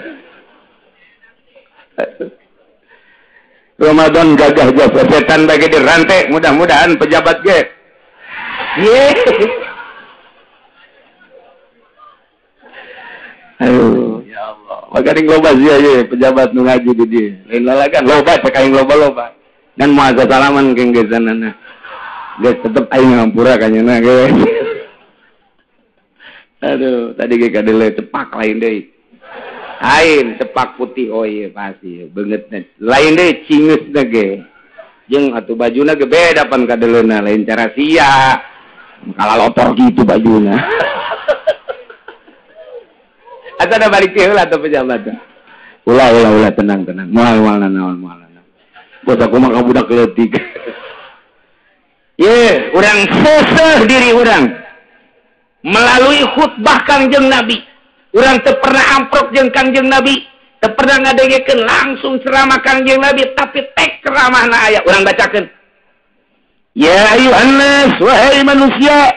Ramadan gagah jasa setan bagi dirantai, mudah-mudahan pejabat ge. Ye. Aduh, ya Allah. Maka ning loba sia ye pejabat nu ngaji di dieu. Lain lalagan loba cek aing loba-loba. Dan moal salaman keng gesanana. Geus tetep aing ngampura ka nyeuna ge. Aduh, tadi ge kadele cepak lain deui. Lain cepak putih, oh iya pasti beungeutna. Lain deui cingeusna ge. Jeung atuh bajuna ge beda pan kadeleuna, lain cara sia. Kala lotor gitu bajuna. Asa da balik teh heula atuh pejabat. Ulah ulah ulah tenang tenang. Moal moal naon moal naon. Bos aku mah ka budak leutik. Ye, urang seuseuh diri urang melalui khutbah Kangjeng Nabi. Urang teu pernah amprok jeung Kangjeng Nabi, teu pernah ngadengekeun langsung ceramah Kangjeng Nabi, tapi tek ceramahna aya urang bacakeun. Ya ayuhan nas, wahai manusia,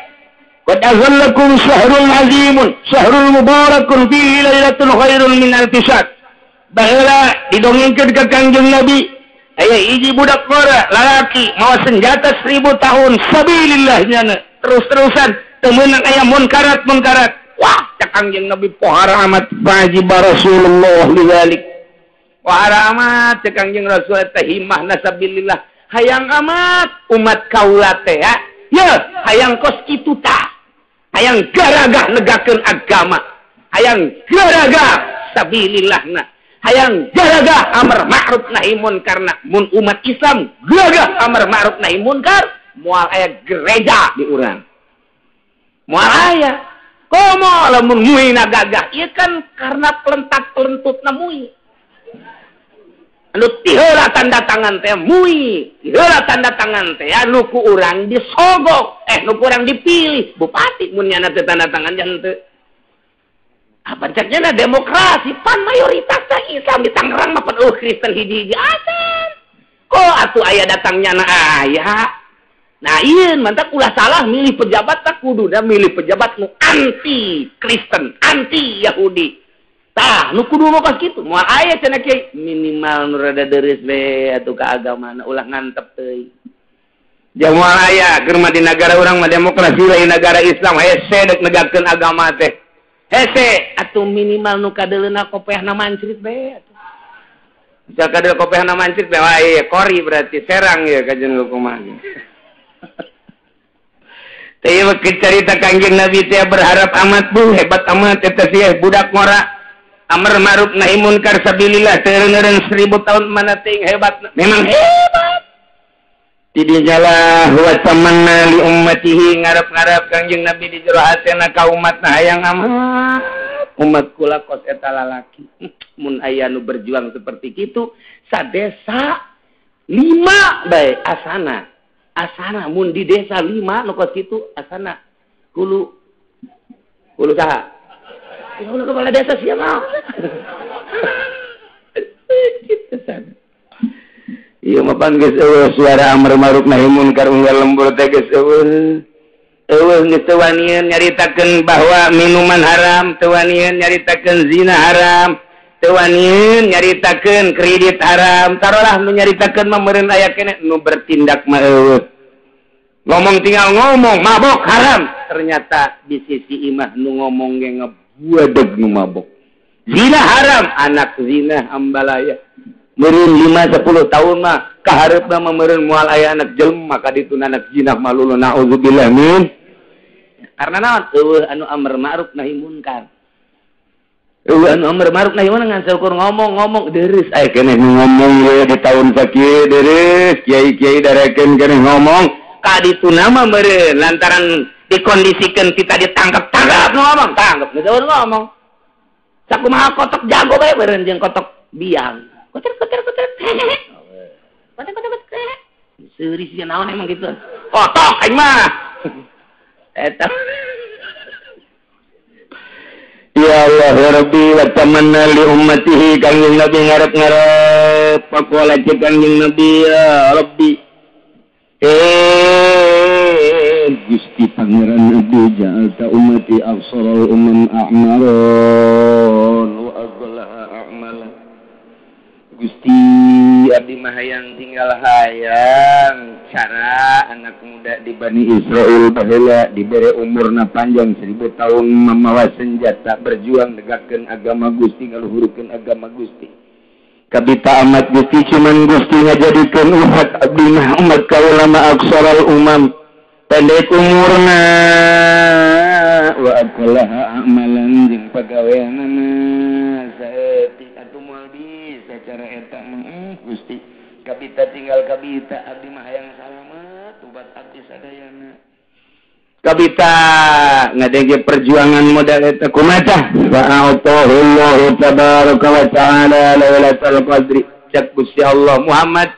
qad azallakum syahrul azimun, syahrul mubarakun fihi lailatul khairun min alfi syahr. Baheula didongengkeun ka Kangjeng Nabi, aya hiji budak ngora lalaki mawa senjata 1000 tahun sabilillah nyana, terus-terusan teu meunang aya munkarat-munkarat. Wah, cek Kangjeng Nabi pohara amat wajib Rasulullah lidzalik. Pohara amat cek Kangjeng Rasul teh himahna sabilillah. Hayang amat umat kaula teh ya. Ye, hayang kos kitu tah. Hayang garagah negakeun agama. Hayang garagah sabilillahna. Hayang garagah amar ma'ruf nahi munkarna. Mun umat Islam gagah amar ma'ruf nahi munkar, moal aya gereja di urang. Moal aya. Komo lamun muina gagah, ieu kan karena pelentat-pelentutna mui. Anu tiheula tanda tangan teh mui, tiheula tanda tangan teh anu ku urang disogok, nu ku urang dipilih bupati mun nyana teh tanda tangan jangan teu. Apa ceknya na demokrasi pan mayoritas teh Islam di Tangerang mah pan eueuh Kristen hiji-hiji acan. Kok atuh aya datangnya na aya. Nah iya, mantap ulah salah milih pejabat tak kudu dah milih pejabat nu anti Kristen, anti Yahudi. Tah, nu kudu mah kos kitu. Moal aya cenah kiai minimal nu rada deureuh we atuh ka agamana ulah ngantep teuing. Ja moal aya keur mah di nagara urang mah demokrasi lain nagara Islam hese deuk negakeun agama teh. Hese atuh minimal nu kadeuleuna kopeahna mancrit we atuh. Misal kadeul kopeahna mancrit we wah ieu kori berarti serang ieu kajen kumaha. Teh cerita Kangjeng Nabi teh berharap amat bu hebat amat eta sih budak ngora amar ma'ruf nahi munkar sabilillah teu 1000 tahun mana ting hebat memang hebat. Tidinya lah wa tamanna li ummatihi ngarep-ngarep Kangjeng Nabi di jero hatena ka umatna hayang amat umat kula kos eta lalaki mun aya nu berjuang seperti kitu sadesa 5 bae asana. Asana mun di desa 5 nu kos kitu asana hulu hulu saha? Hulu kepala desa siapa? Kitu sana. Ieu mah pan geus eueuh suara amar ma'ruf nahi munkar unggal lembur teh geus eueuh. Eueuh geus teu wanian nyaritakeun bahwa minuman haram, teu wanian nyaritakeun zina haram, teu wanian nyaritakeun kredit haram. Tarolah nu nyaritakeun mah meureun aya keneh nu bertindak mah eueuh. Ngomong tinggal ngomong mabok haram, ternyata di sisi imah nu ngomong ge ngebuadeg nu mabok. Zina haram, anak zina ambalaya. Meureun 5-10 tahun mah kahareupna mah meureun moal aya anak jelema ka ditu anak zina malulu naudzubillah min. Karena naon eueuh anu amar ma'ruf nahi munkar. Eueuh anu amar ma'ruf nahi munkar ngan saukur ngomong-ngomong deureuh aya keneh ngomong we di tahun sakieu deureuh kiai-kiai darekeun keneh ngomong ka ditu nama meureun lantaran dikondisikeun kita ditangkap-tangkap nu ngomong tangkap nu ngomong. Sakumaha kotok jago bae meureun jeung kotok biang. Koter koter koter. Koter koter koter. Seuri sia naon emang gitu. Kotok aing mah. Eta. Ya Allah ya Rabbi wa tamanna li ummatihi kanjeng Nabi ngarep-ngarep pakola cek kanjeng Nabi ya Rabbi. Gusti Pangeran Nabi ja'alta ummati absaral umam a'maron wa aghlaha a'mala. Gusti abdi mah hayang tinggal hayang cara anak muda di Bani Israel baheula dibere umurna panjang 1000 tahun mamawa senjata berjuang negakkeun agama Gusti ngaluhurkeun agama Gusti. Kabita amat Gusti cuman Gusti ngajadikeun umat abdi mah umat kaula mah aksaral umam pendek umurna wa aqlaha amalan jeung pagaweanana saeutik atuh moal bisa cara eta mah Gusti kabita tinggal kabita abdi mah hayang salamet ubat abdi sadayana kabita ngadenge perjuangan modal eta kumaha fa'atahullahu tabaraka wa ta'ala lailatul qadri cak Gusti Allah Muhammad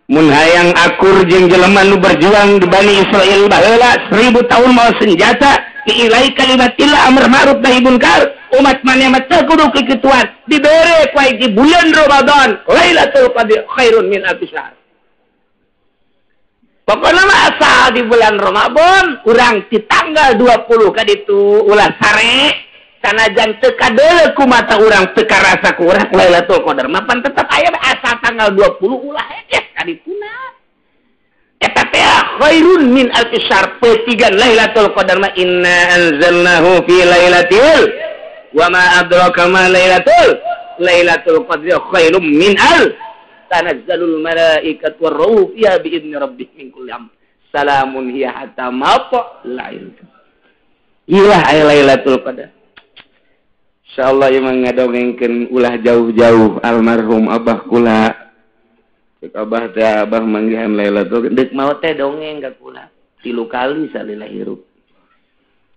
mun hayang akur jeung jelema nu berjuang di Bani Israil baheula 1000 tahun mawa senjata diilai kalimatillah amar ma'ruf nahi munkar umat maneh mah teu kudu kikituan dibere ku di bulan Ramadan Lailatul Qadri khairun min alfi syahr. Pokokna mah asal di bulan Ramadan urang di tanggal 20 ka ditu ulah sare sanajan teu kadeuleu ku mata urang teu karasa ku urang Lailatul Qadar mah pan tetep aya asal tanggal 20 ulah hekes ka dituna. Eta teh khairun min alfi syahr petigan Lailatul Qadar mah inna anzalnahu fi lailatul wa ma adraka ma lailatul qadri khairum min al tanazzalul malaikatu warruhu fiha bi idni rabbihim min kulli amr salamun hiya hatta matla'il ilah ay Lailatul Qadar. Insyaallah ieu mah ngadongengkeun ulah jauh-jauh almarhum abah kula cek abah teh abah manggihan Lailatul deuk maot teh dongeng ka kula 3 kali salila hirup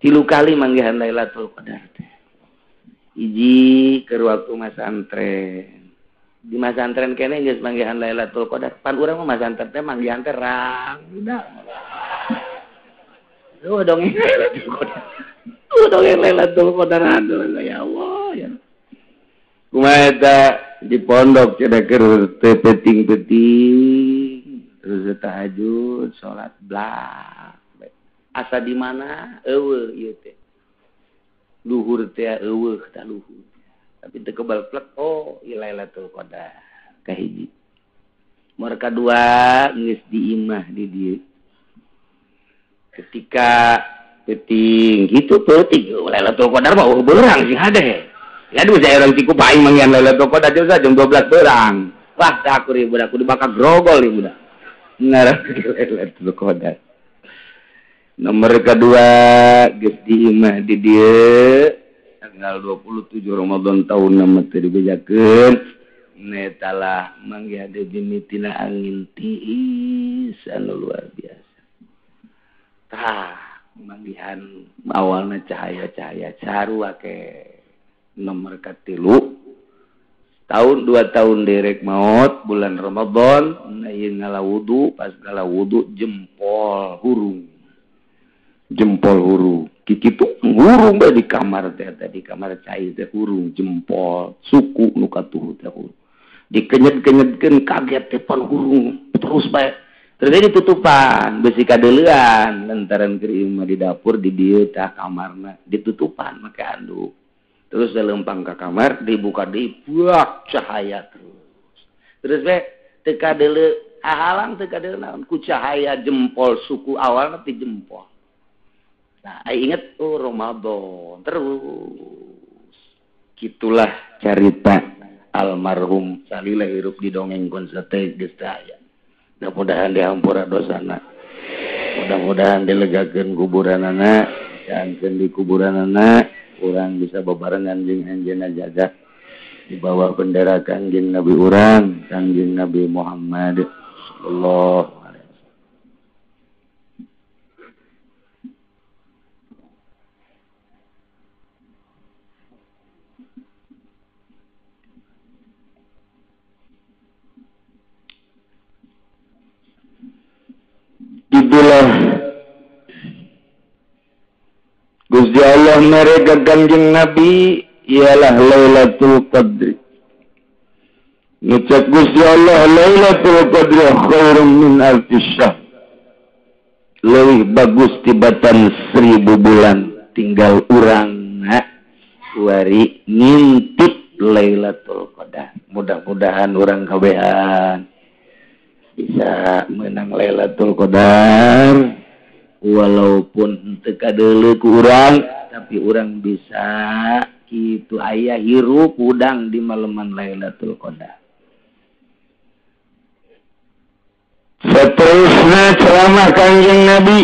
3 kali manggihan Lailatul Qadar teh. Hiji keur waktu masantren. Di masantren keneh geus manggihan Lailatul Qadar. Pan urang mah masantren teh manggihan teh rangda. Duh dongeng Lailatul Qadar. Duh dongeng Lailatul Qadar aduh ya Allah ya. Kumaha eta di pondok cenah keur teu peuting-peuting terus tahajud salat blak. Asa di mana eueuh ieu teh. Luhur teh eueuh tah luhur. Tapi teu kebal plek oh ieu Lailatul Qadar kahiji. Mor kadua geus di imah di dieu. Ketika peuting kitu peuting Lailatul Qadar mah eueuh beurang sing hade. Ya aduh saya urang tiku paing manggihan Lailatul Qadar jam 12 beurang. Wah teh aku ribu budak kudu bakal grogol ieu budak. Ngarep Lailatul Qadar. Nomor kedua geus di imah di dieu tanggal 27 Ramadan tahun nama teu dibejakeun netalah manggihan deui mimitina angin tiis anu luar biasa. Tah manggihan awalna cahaya-cahaya sarua ke nomor katilu tahun 2 tahun derek maot bulan Ramadan na ieu ngala wudu pas ngala wudu jempol hurung. Jempol hurung kikitu hurung bae di kamar teh di kamar cai teh hurung jempol suku nu katuhu teh hurung Dikenyet-kenyetkeun kaget telepon hurung terus bae. Terus ditutupan besi kadeuleuan lantaran keur imah di dapur di dieu tah kamarna ditutupan make handuk. Terus lempang ka kamar dibuka deui buak cahaya terus. Terus bae teu kadeuleu halang teu kadeuleu naon ku cahaya jempol suku awalna ti jempol. Nah, inget oh Ramadan terus. Gitulah carita almarhum salila hirup di dongeng konsate geus teu aya. Mudah-mudahan dihampura dosana. Mudah-mudahan dilegakeun kuburanana, jangan di kuburanana urang bisa bebarengan jeung anjeunna jaga di bawah bendera Kangjeng Nabi urang, Kangjeng Nabi Muhammad sallallahu alaihi wasallam. Itulah Gusti Allah mereka Kangjeng Nabi ialah Lailatul Qadri. Ngucap Gusti Allah Lailatul Qadri khairum min alfi syahr. Leuwih bagus tibatan 1000 bulan. Tinggal urang wari ngintip Lailatul Qadar. Mudah-mudahan urang kabehan bisa menang Lailatul Qadar. Walaupun teu kadeuleu ku urang, tapi urang bisa kitu aya hirup udang di maleman Lailatul Qadar. Seterusnya ceramah Kangjeng Nabi,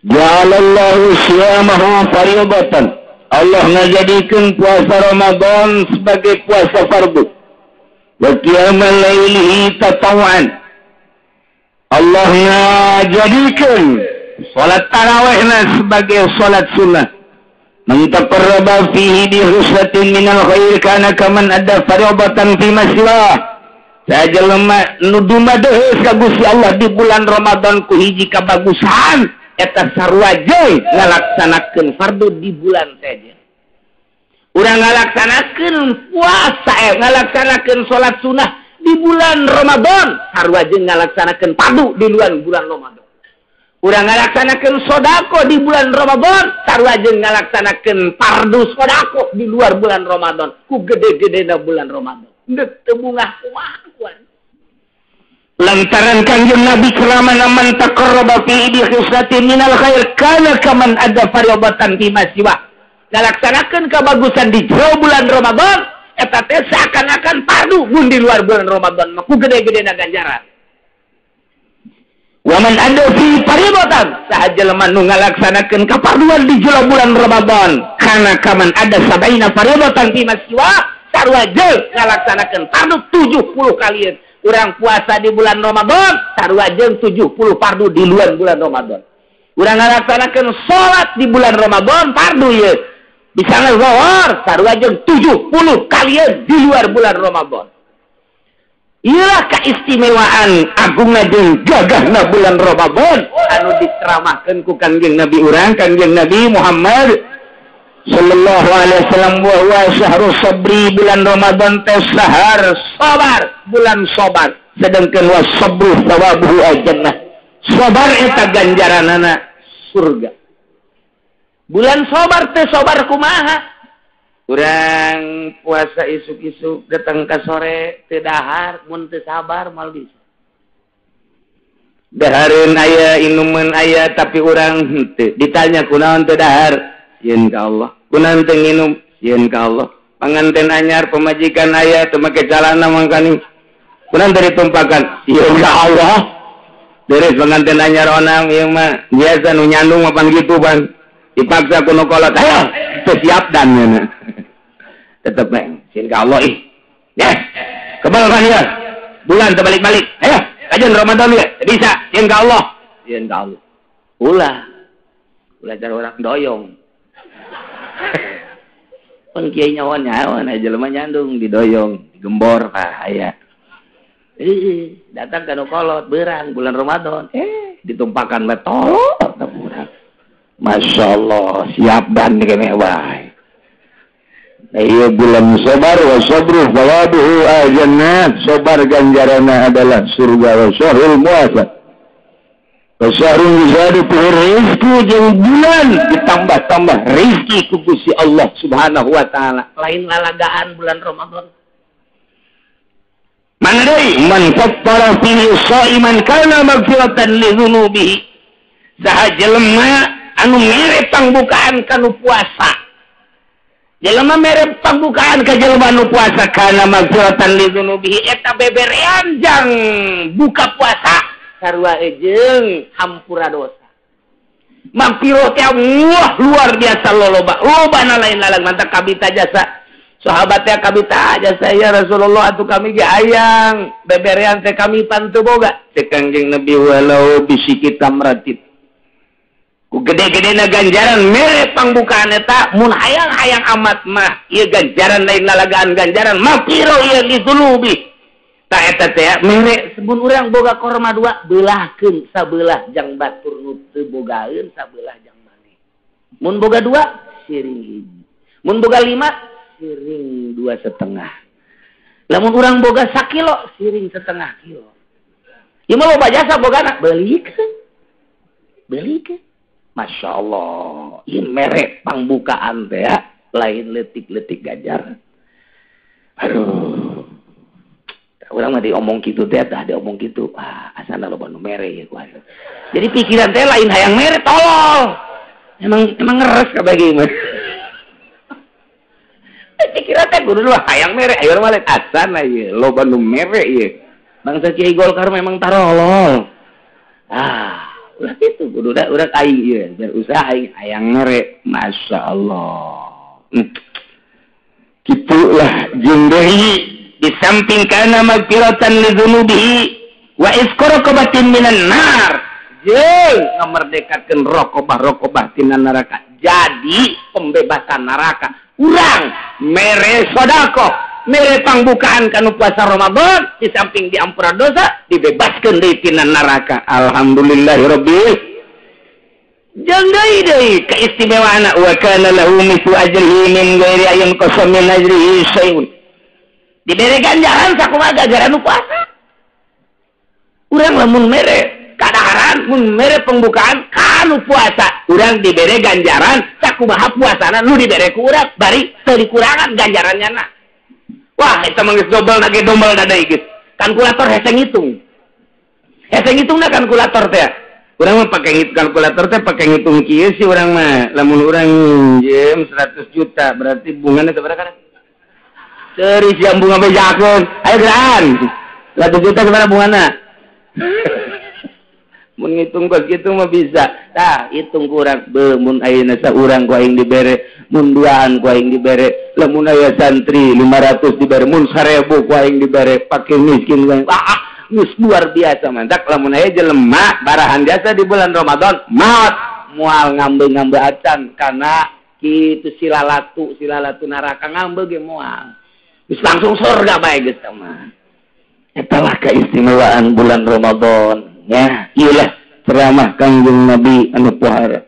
ja'alallahu siyamahu fardatan. Allah ngajadikeun puasa Ramadan sebagai puasa fardu. Wa qiyamal lailihi tatawwan. Allah ngajadikeun salat tarawihna sebagai salat sunnah. Man taqarraba fihi bi husnatin minal khair kana kaman adda fardatan fi masiwah. Saja lemah nu dumadeheus ka Gusti Allah di bulan Ramadan ku hiji kabagusan eta sarua jeung ngalaksanakeun fardu di bulan saja. Urang ngalaksanakeun puasa, ngalaksanakeun salat sunnah di bulan Ramadan sarua jeung ngalaksanakeun fardu di luar bulan Ramadan. Urang ngalaksanakeun sedekah di bulan Ramadan sarua jeung ngalaksanakeun fardu sedekah di luar bulan Ramadan ku gede-gedena bulan Ramadan. Ndek teu bungah kumaha kuan. Lantaran Kangjeng Nabi ceramah man taqarraba fi bi khislatin minal khair kana kaman ada fardatan fi masiwa. Ngalaksanakeun kabagusan di jero bulan Ramadan eta teh seakan-akan fardu mun di luar bulan Ramadan mah ku gede-gedena ganjaran. Wa man ada fi fardatan saha jelema nu ngalaksanakeun kafarduan di jero bulan Ramadan kana kaman ada sabaina fardatan fi masiwa sarua jeung ngalaksanakeun fardu 70 kalian. Urang puasa di bulan Ramadan sarua jeung 70 fardu di luar bulan Ramadan. Urang ngalaksanakeun salat di bulan Ramadan fardu ieu. Bisa ngazohor sarua jeung 70 kalian di luar bulan Ramadan. Iyalah keistimewaan agungna jeung gagahna bulan Ramadan anu diceramahkeun ku Kangjeng Nabi urang, Kangjeng Nabi Muhammad sallallahu alaihi wasallam wa huwa syahrus sabri. Bulan Ramadan teh sahar sabar, bulan sabar. Sedangkan was sabru thawabuhu al-jannah. Sabar eta ganjaranana surga. Bulan sabar teh sabar kumaha? Urang puasa isuk-isuk datang ka sore teu dahar, mun teu sabar moal bisa. Dahareun aya, inumeun aya, tapi urang henteu. Ditanya kunaon teu dahar? Sieun ka Allah. Kunaon teu nginum? Sieun ka Allah. Panganten anyar pamajikan aya teu make calana mangkani. Kunaon teu ditumpakan? Sieun ka Allah. Beres panganten anyar onang ieu mah biasa nu nyandung mah pan kitu pan. Dipaksa ku nu kolot, ayo teu siap dan nya. Tetep bae sieun ka Allah ih. Yes. Kebal kan ya. Bulan terbalik-balik. Ayo, kajian Ramadan ya. Bisa sieun ka Allah. Sieun ka Allah. Ulah. Ulah cara orang doyong. Pun kiai nyawa nyawa nah jelema nyandung didoyong, digembor ah aya. Datang ka nu kolot beurang bulan Ramadan. Ditumpakan we tolok urang. Masya Allah, siap dan kene wae. Ieu bulan sabar wa sabru thawabuhu al-jannah, sabar ganjaranna adalah surga wa syahrul muasa. Wa syahrul yuzadu fihi rizqu, jeung bulan ditambah-tambah rizki ku Gusti Allah Subhanahu wa taala. Lain lalagaan bulan Ramadan. Mana deui man fattara fihi shaiman kana maghfiratan li dzunubihi. Saha jelema anu mere pangbukaan kanu puasa. Jelema mere pangbukaan ka jelema nu puasa kana maghfiratan li dzunubihi, eta beberean jang buka puasa sarua jeung hampura dosa. Maghfirah teh wah luar biasa loloba. Lobana lain lalang mantap kabita jasa. Sahabat teh kabita jasa ya Rasulullah atuh kami ge hayang beberean teh kami pan teu boga. Cek Kangjeng Nabi walau bisiki tamratit. Ku gede-gedena ganjaran mere pangbukaan eta mun hayang-hayang amat mah ieu ganjaran lain lalagaan ganjaran maghfirah ieu li dzunubi. Tah eta teh mere sebun urang boga korma dua beulahkeun sabelah jang batur nu teu bogaeun sabelah jang maneh. Mun boga dua siring hiji. Mun boga lima siring 2,5. Lamun urang boga sakilo siring 0,5 kilo. Ieu mah loba jasa bogana beulikeun. Beulikeun. Masya Allah, ieu mere pangbukaan teh ya, lain leutik-leutik ganjaran. Aduh. Urang mah diomong kitu teh tah diomong kitu. Ah, asana loba nu mere ieu ku asa. Jadi pikiran teh lain hayang mere tolol. Emang emang ngeres kabeh ge mah. Pikiran teh kudu lah hayang mere, ayo mah lain asana ieu loba nu mere ieu. Bangsa Kiai Golkar memang tarolol. Ah, ulah kitu kudu da urang aing ieu, berusaha aing hayang mere. Masya Allah. Kitulah jeung deui di samping kana magfiratan li dzunubihi wa isqaraqabatin minan nar, jeung ngamerdekakeun rokobah-rokobah tina neraka, jadi pembebasan neraka. Urang mere sedekah, mere pangbukaan kanu puasa Ramadan, di samping diampura dosa, dibebaskeun deui tina neraka. Alhamdulillahirabbil. Jeung deui deui keistimewaanna wa kana lahu mithlu ajrihi min ghairi ayyin qasam min ajrihi syai'un. Dibere ganjaran sakumaha ganjaran nu puasa. Urang lamun mere kadaharan, mun mere pembukaan kanu puasa, urang dibere ganjaran sakumaha puasana nu dibere ku urang, bari teu dikurangan ganjarannya na. Wah, eta mah geus dobel na ge dombel da deui geus. Kalkulator hese ngitung. Hese ngitungna kalkulator teh. Urang mah pake kalkulator teh pake ngitung kieu sih urang mah. Lamun urang minjem 100 juta berarti bungana sabaraha kana? Ceri siang bunga bejakeun. Ayo geran. 100 juta sabaraha bungana? Mun ngitung kos kitu mah bisa. Tah, hitung kurang be mun ayeuna saurang ku aing dibere, mun duaan ku aing dibere, lamun aya santri 500 dibere, mun 1000 ku aing dibere, pake miskin ku aing. Ah, geus luar biasa mantak lamun aya jelema barahan jasa di bulan Ramadan, maot moal ngambe-ngambe acan kana kitu silalatu neraka ngambe ge moal. Geus langsung surga bae geus mah. Etalah keistimewaan bulan Ramadan. Ya, iyalah ceramah Kangjeng Nabi anu pohara.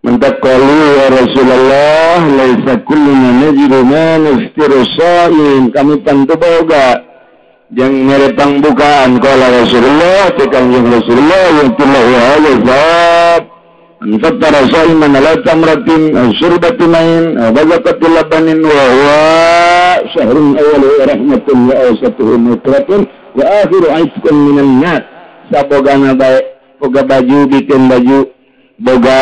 Mentaqalu ya Rasulullah laisa kulluna najidu ma naftiru sha'im. Kami tentu boga jang mere pangbukaan qala Rasulullah teh Kangjeng Rasulullah yatullahu alaihi an fattara sha'iman ala tamratin aw syurbatin ma'in aw bazaqatil labanin wa huwa syahrun awwaluhu rahmatun wa awsatuhu maghfiratun wa akhiru 'itqun minan nar. Sabogana bae boga baju bikin baju, boga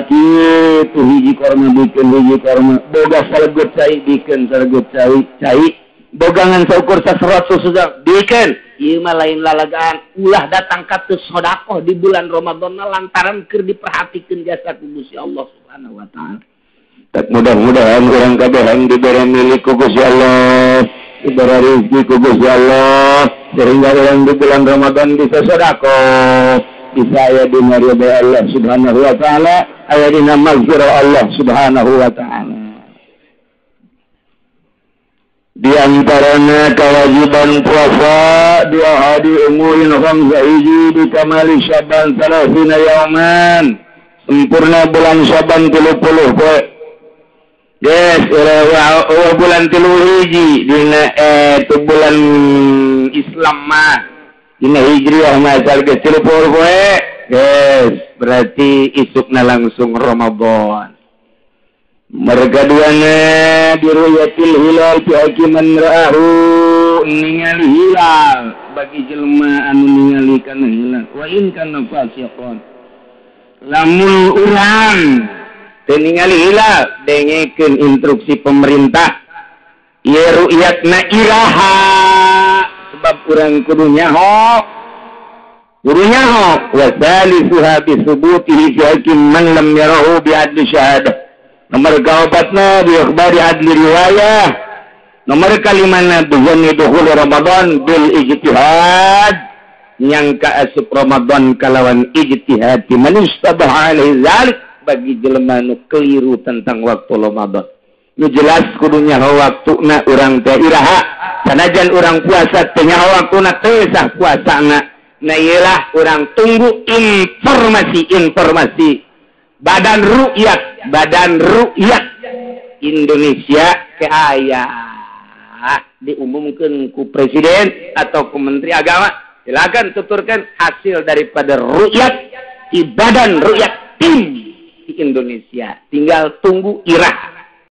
kitu hiji korma bikin hiji korma, boga salegut cai bikin salegut cai, bogangan saukur saserot susu bikin. Ieu mah lain lalagaan, ulah datang ka teu sedekah di bulan Ramadan lantaran keur diperhatikeun jasa ku Gusti Allah Subhanahu wa taala. Tak mudah-mudahan urang kabehan dibere milik ku Gusti Allah, dibere rezeki ku Gusti Allah, sehingga orang di bulan Ramadan bisa sedekah, bisa aya dina ridha Allah Subhanahu wa taala, aya dina maghfirah Allah Subhanahu wa taala. Di antaranya kewajiban puasa di ahadi umurin khamsa hiji di kamali Syaban 30 yauman, sempurna bulan Syaban 30 poe. Yes, bulan 3 hiji dina itu bulan Islam mah dina Hijriah mah asal geus 30 poe. Yes, berarti isukna langsung Ramadan. Merga duana biruyatil hilal fi hakiman ra'ahu ningali hilal bagi jelema anu ningali kana hilal wa in kana fasiqan. Lamun urang ningali hilal dengekeun instruksi pemerintah ieu ru'yatna iraha sebab urang kudu nyaho wa salisuha bi subutihi fi hakim man lam yarahu bi adli syahadah. Nomor kaopatna bi ikhbari adli riwayah. Nomor kalimana bi zanni dukhul Ramadan bil ijtihad nyangka asup Ramadan kalawan ijtihad man istabaha alaihi zalik bagi jelema nu keliru tentang waktu Ramadan. Nu jelas kudu nyaho waktuna urang teh iraha. Sanajan urang puasa teh nyaho waktuna teu sah puasana. Nah ieulah urang tunggu informasi-informasi Badan Rukyat Indonesia ke aya diumumkeun ku presiden atau ku menteri agama. Silakan tuturkan hasil daripada rukyat di Badan Rukyat tim di Indonesia. Tinggal tunggu irah.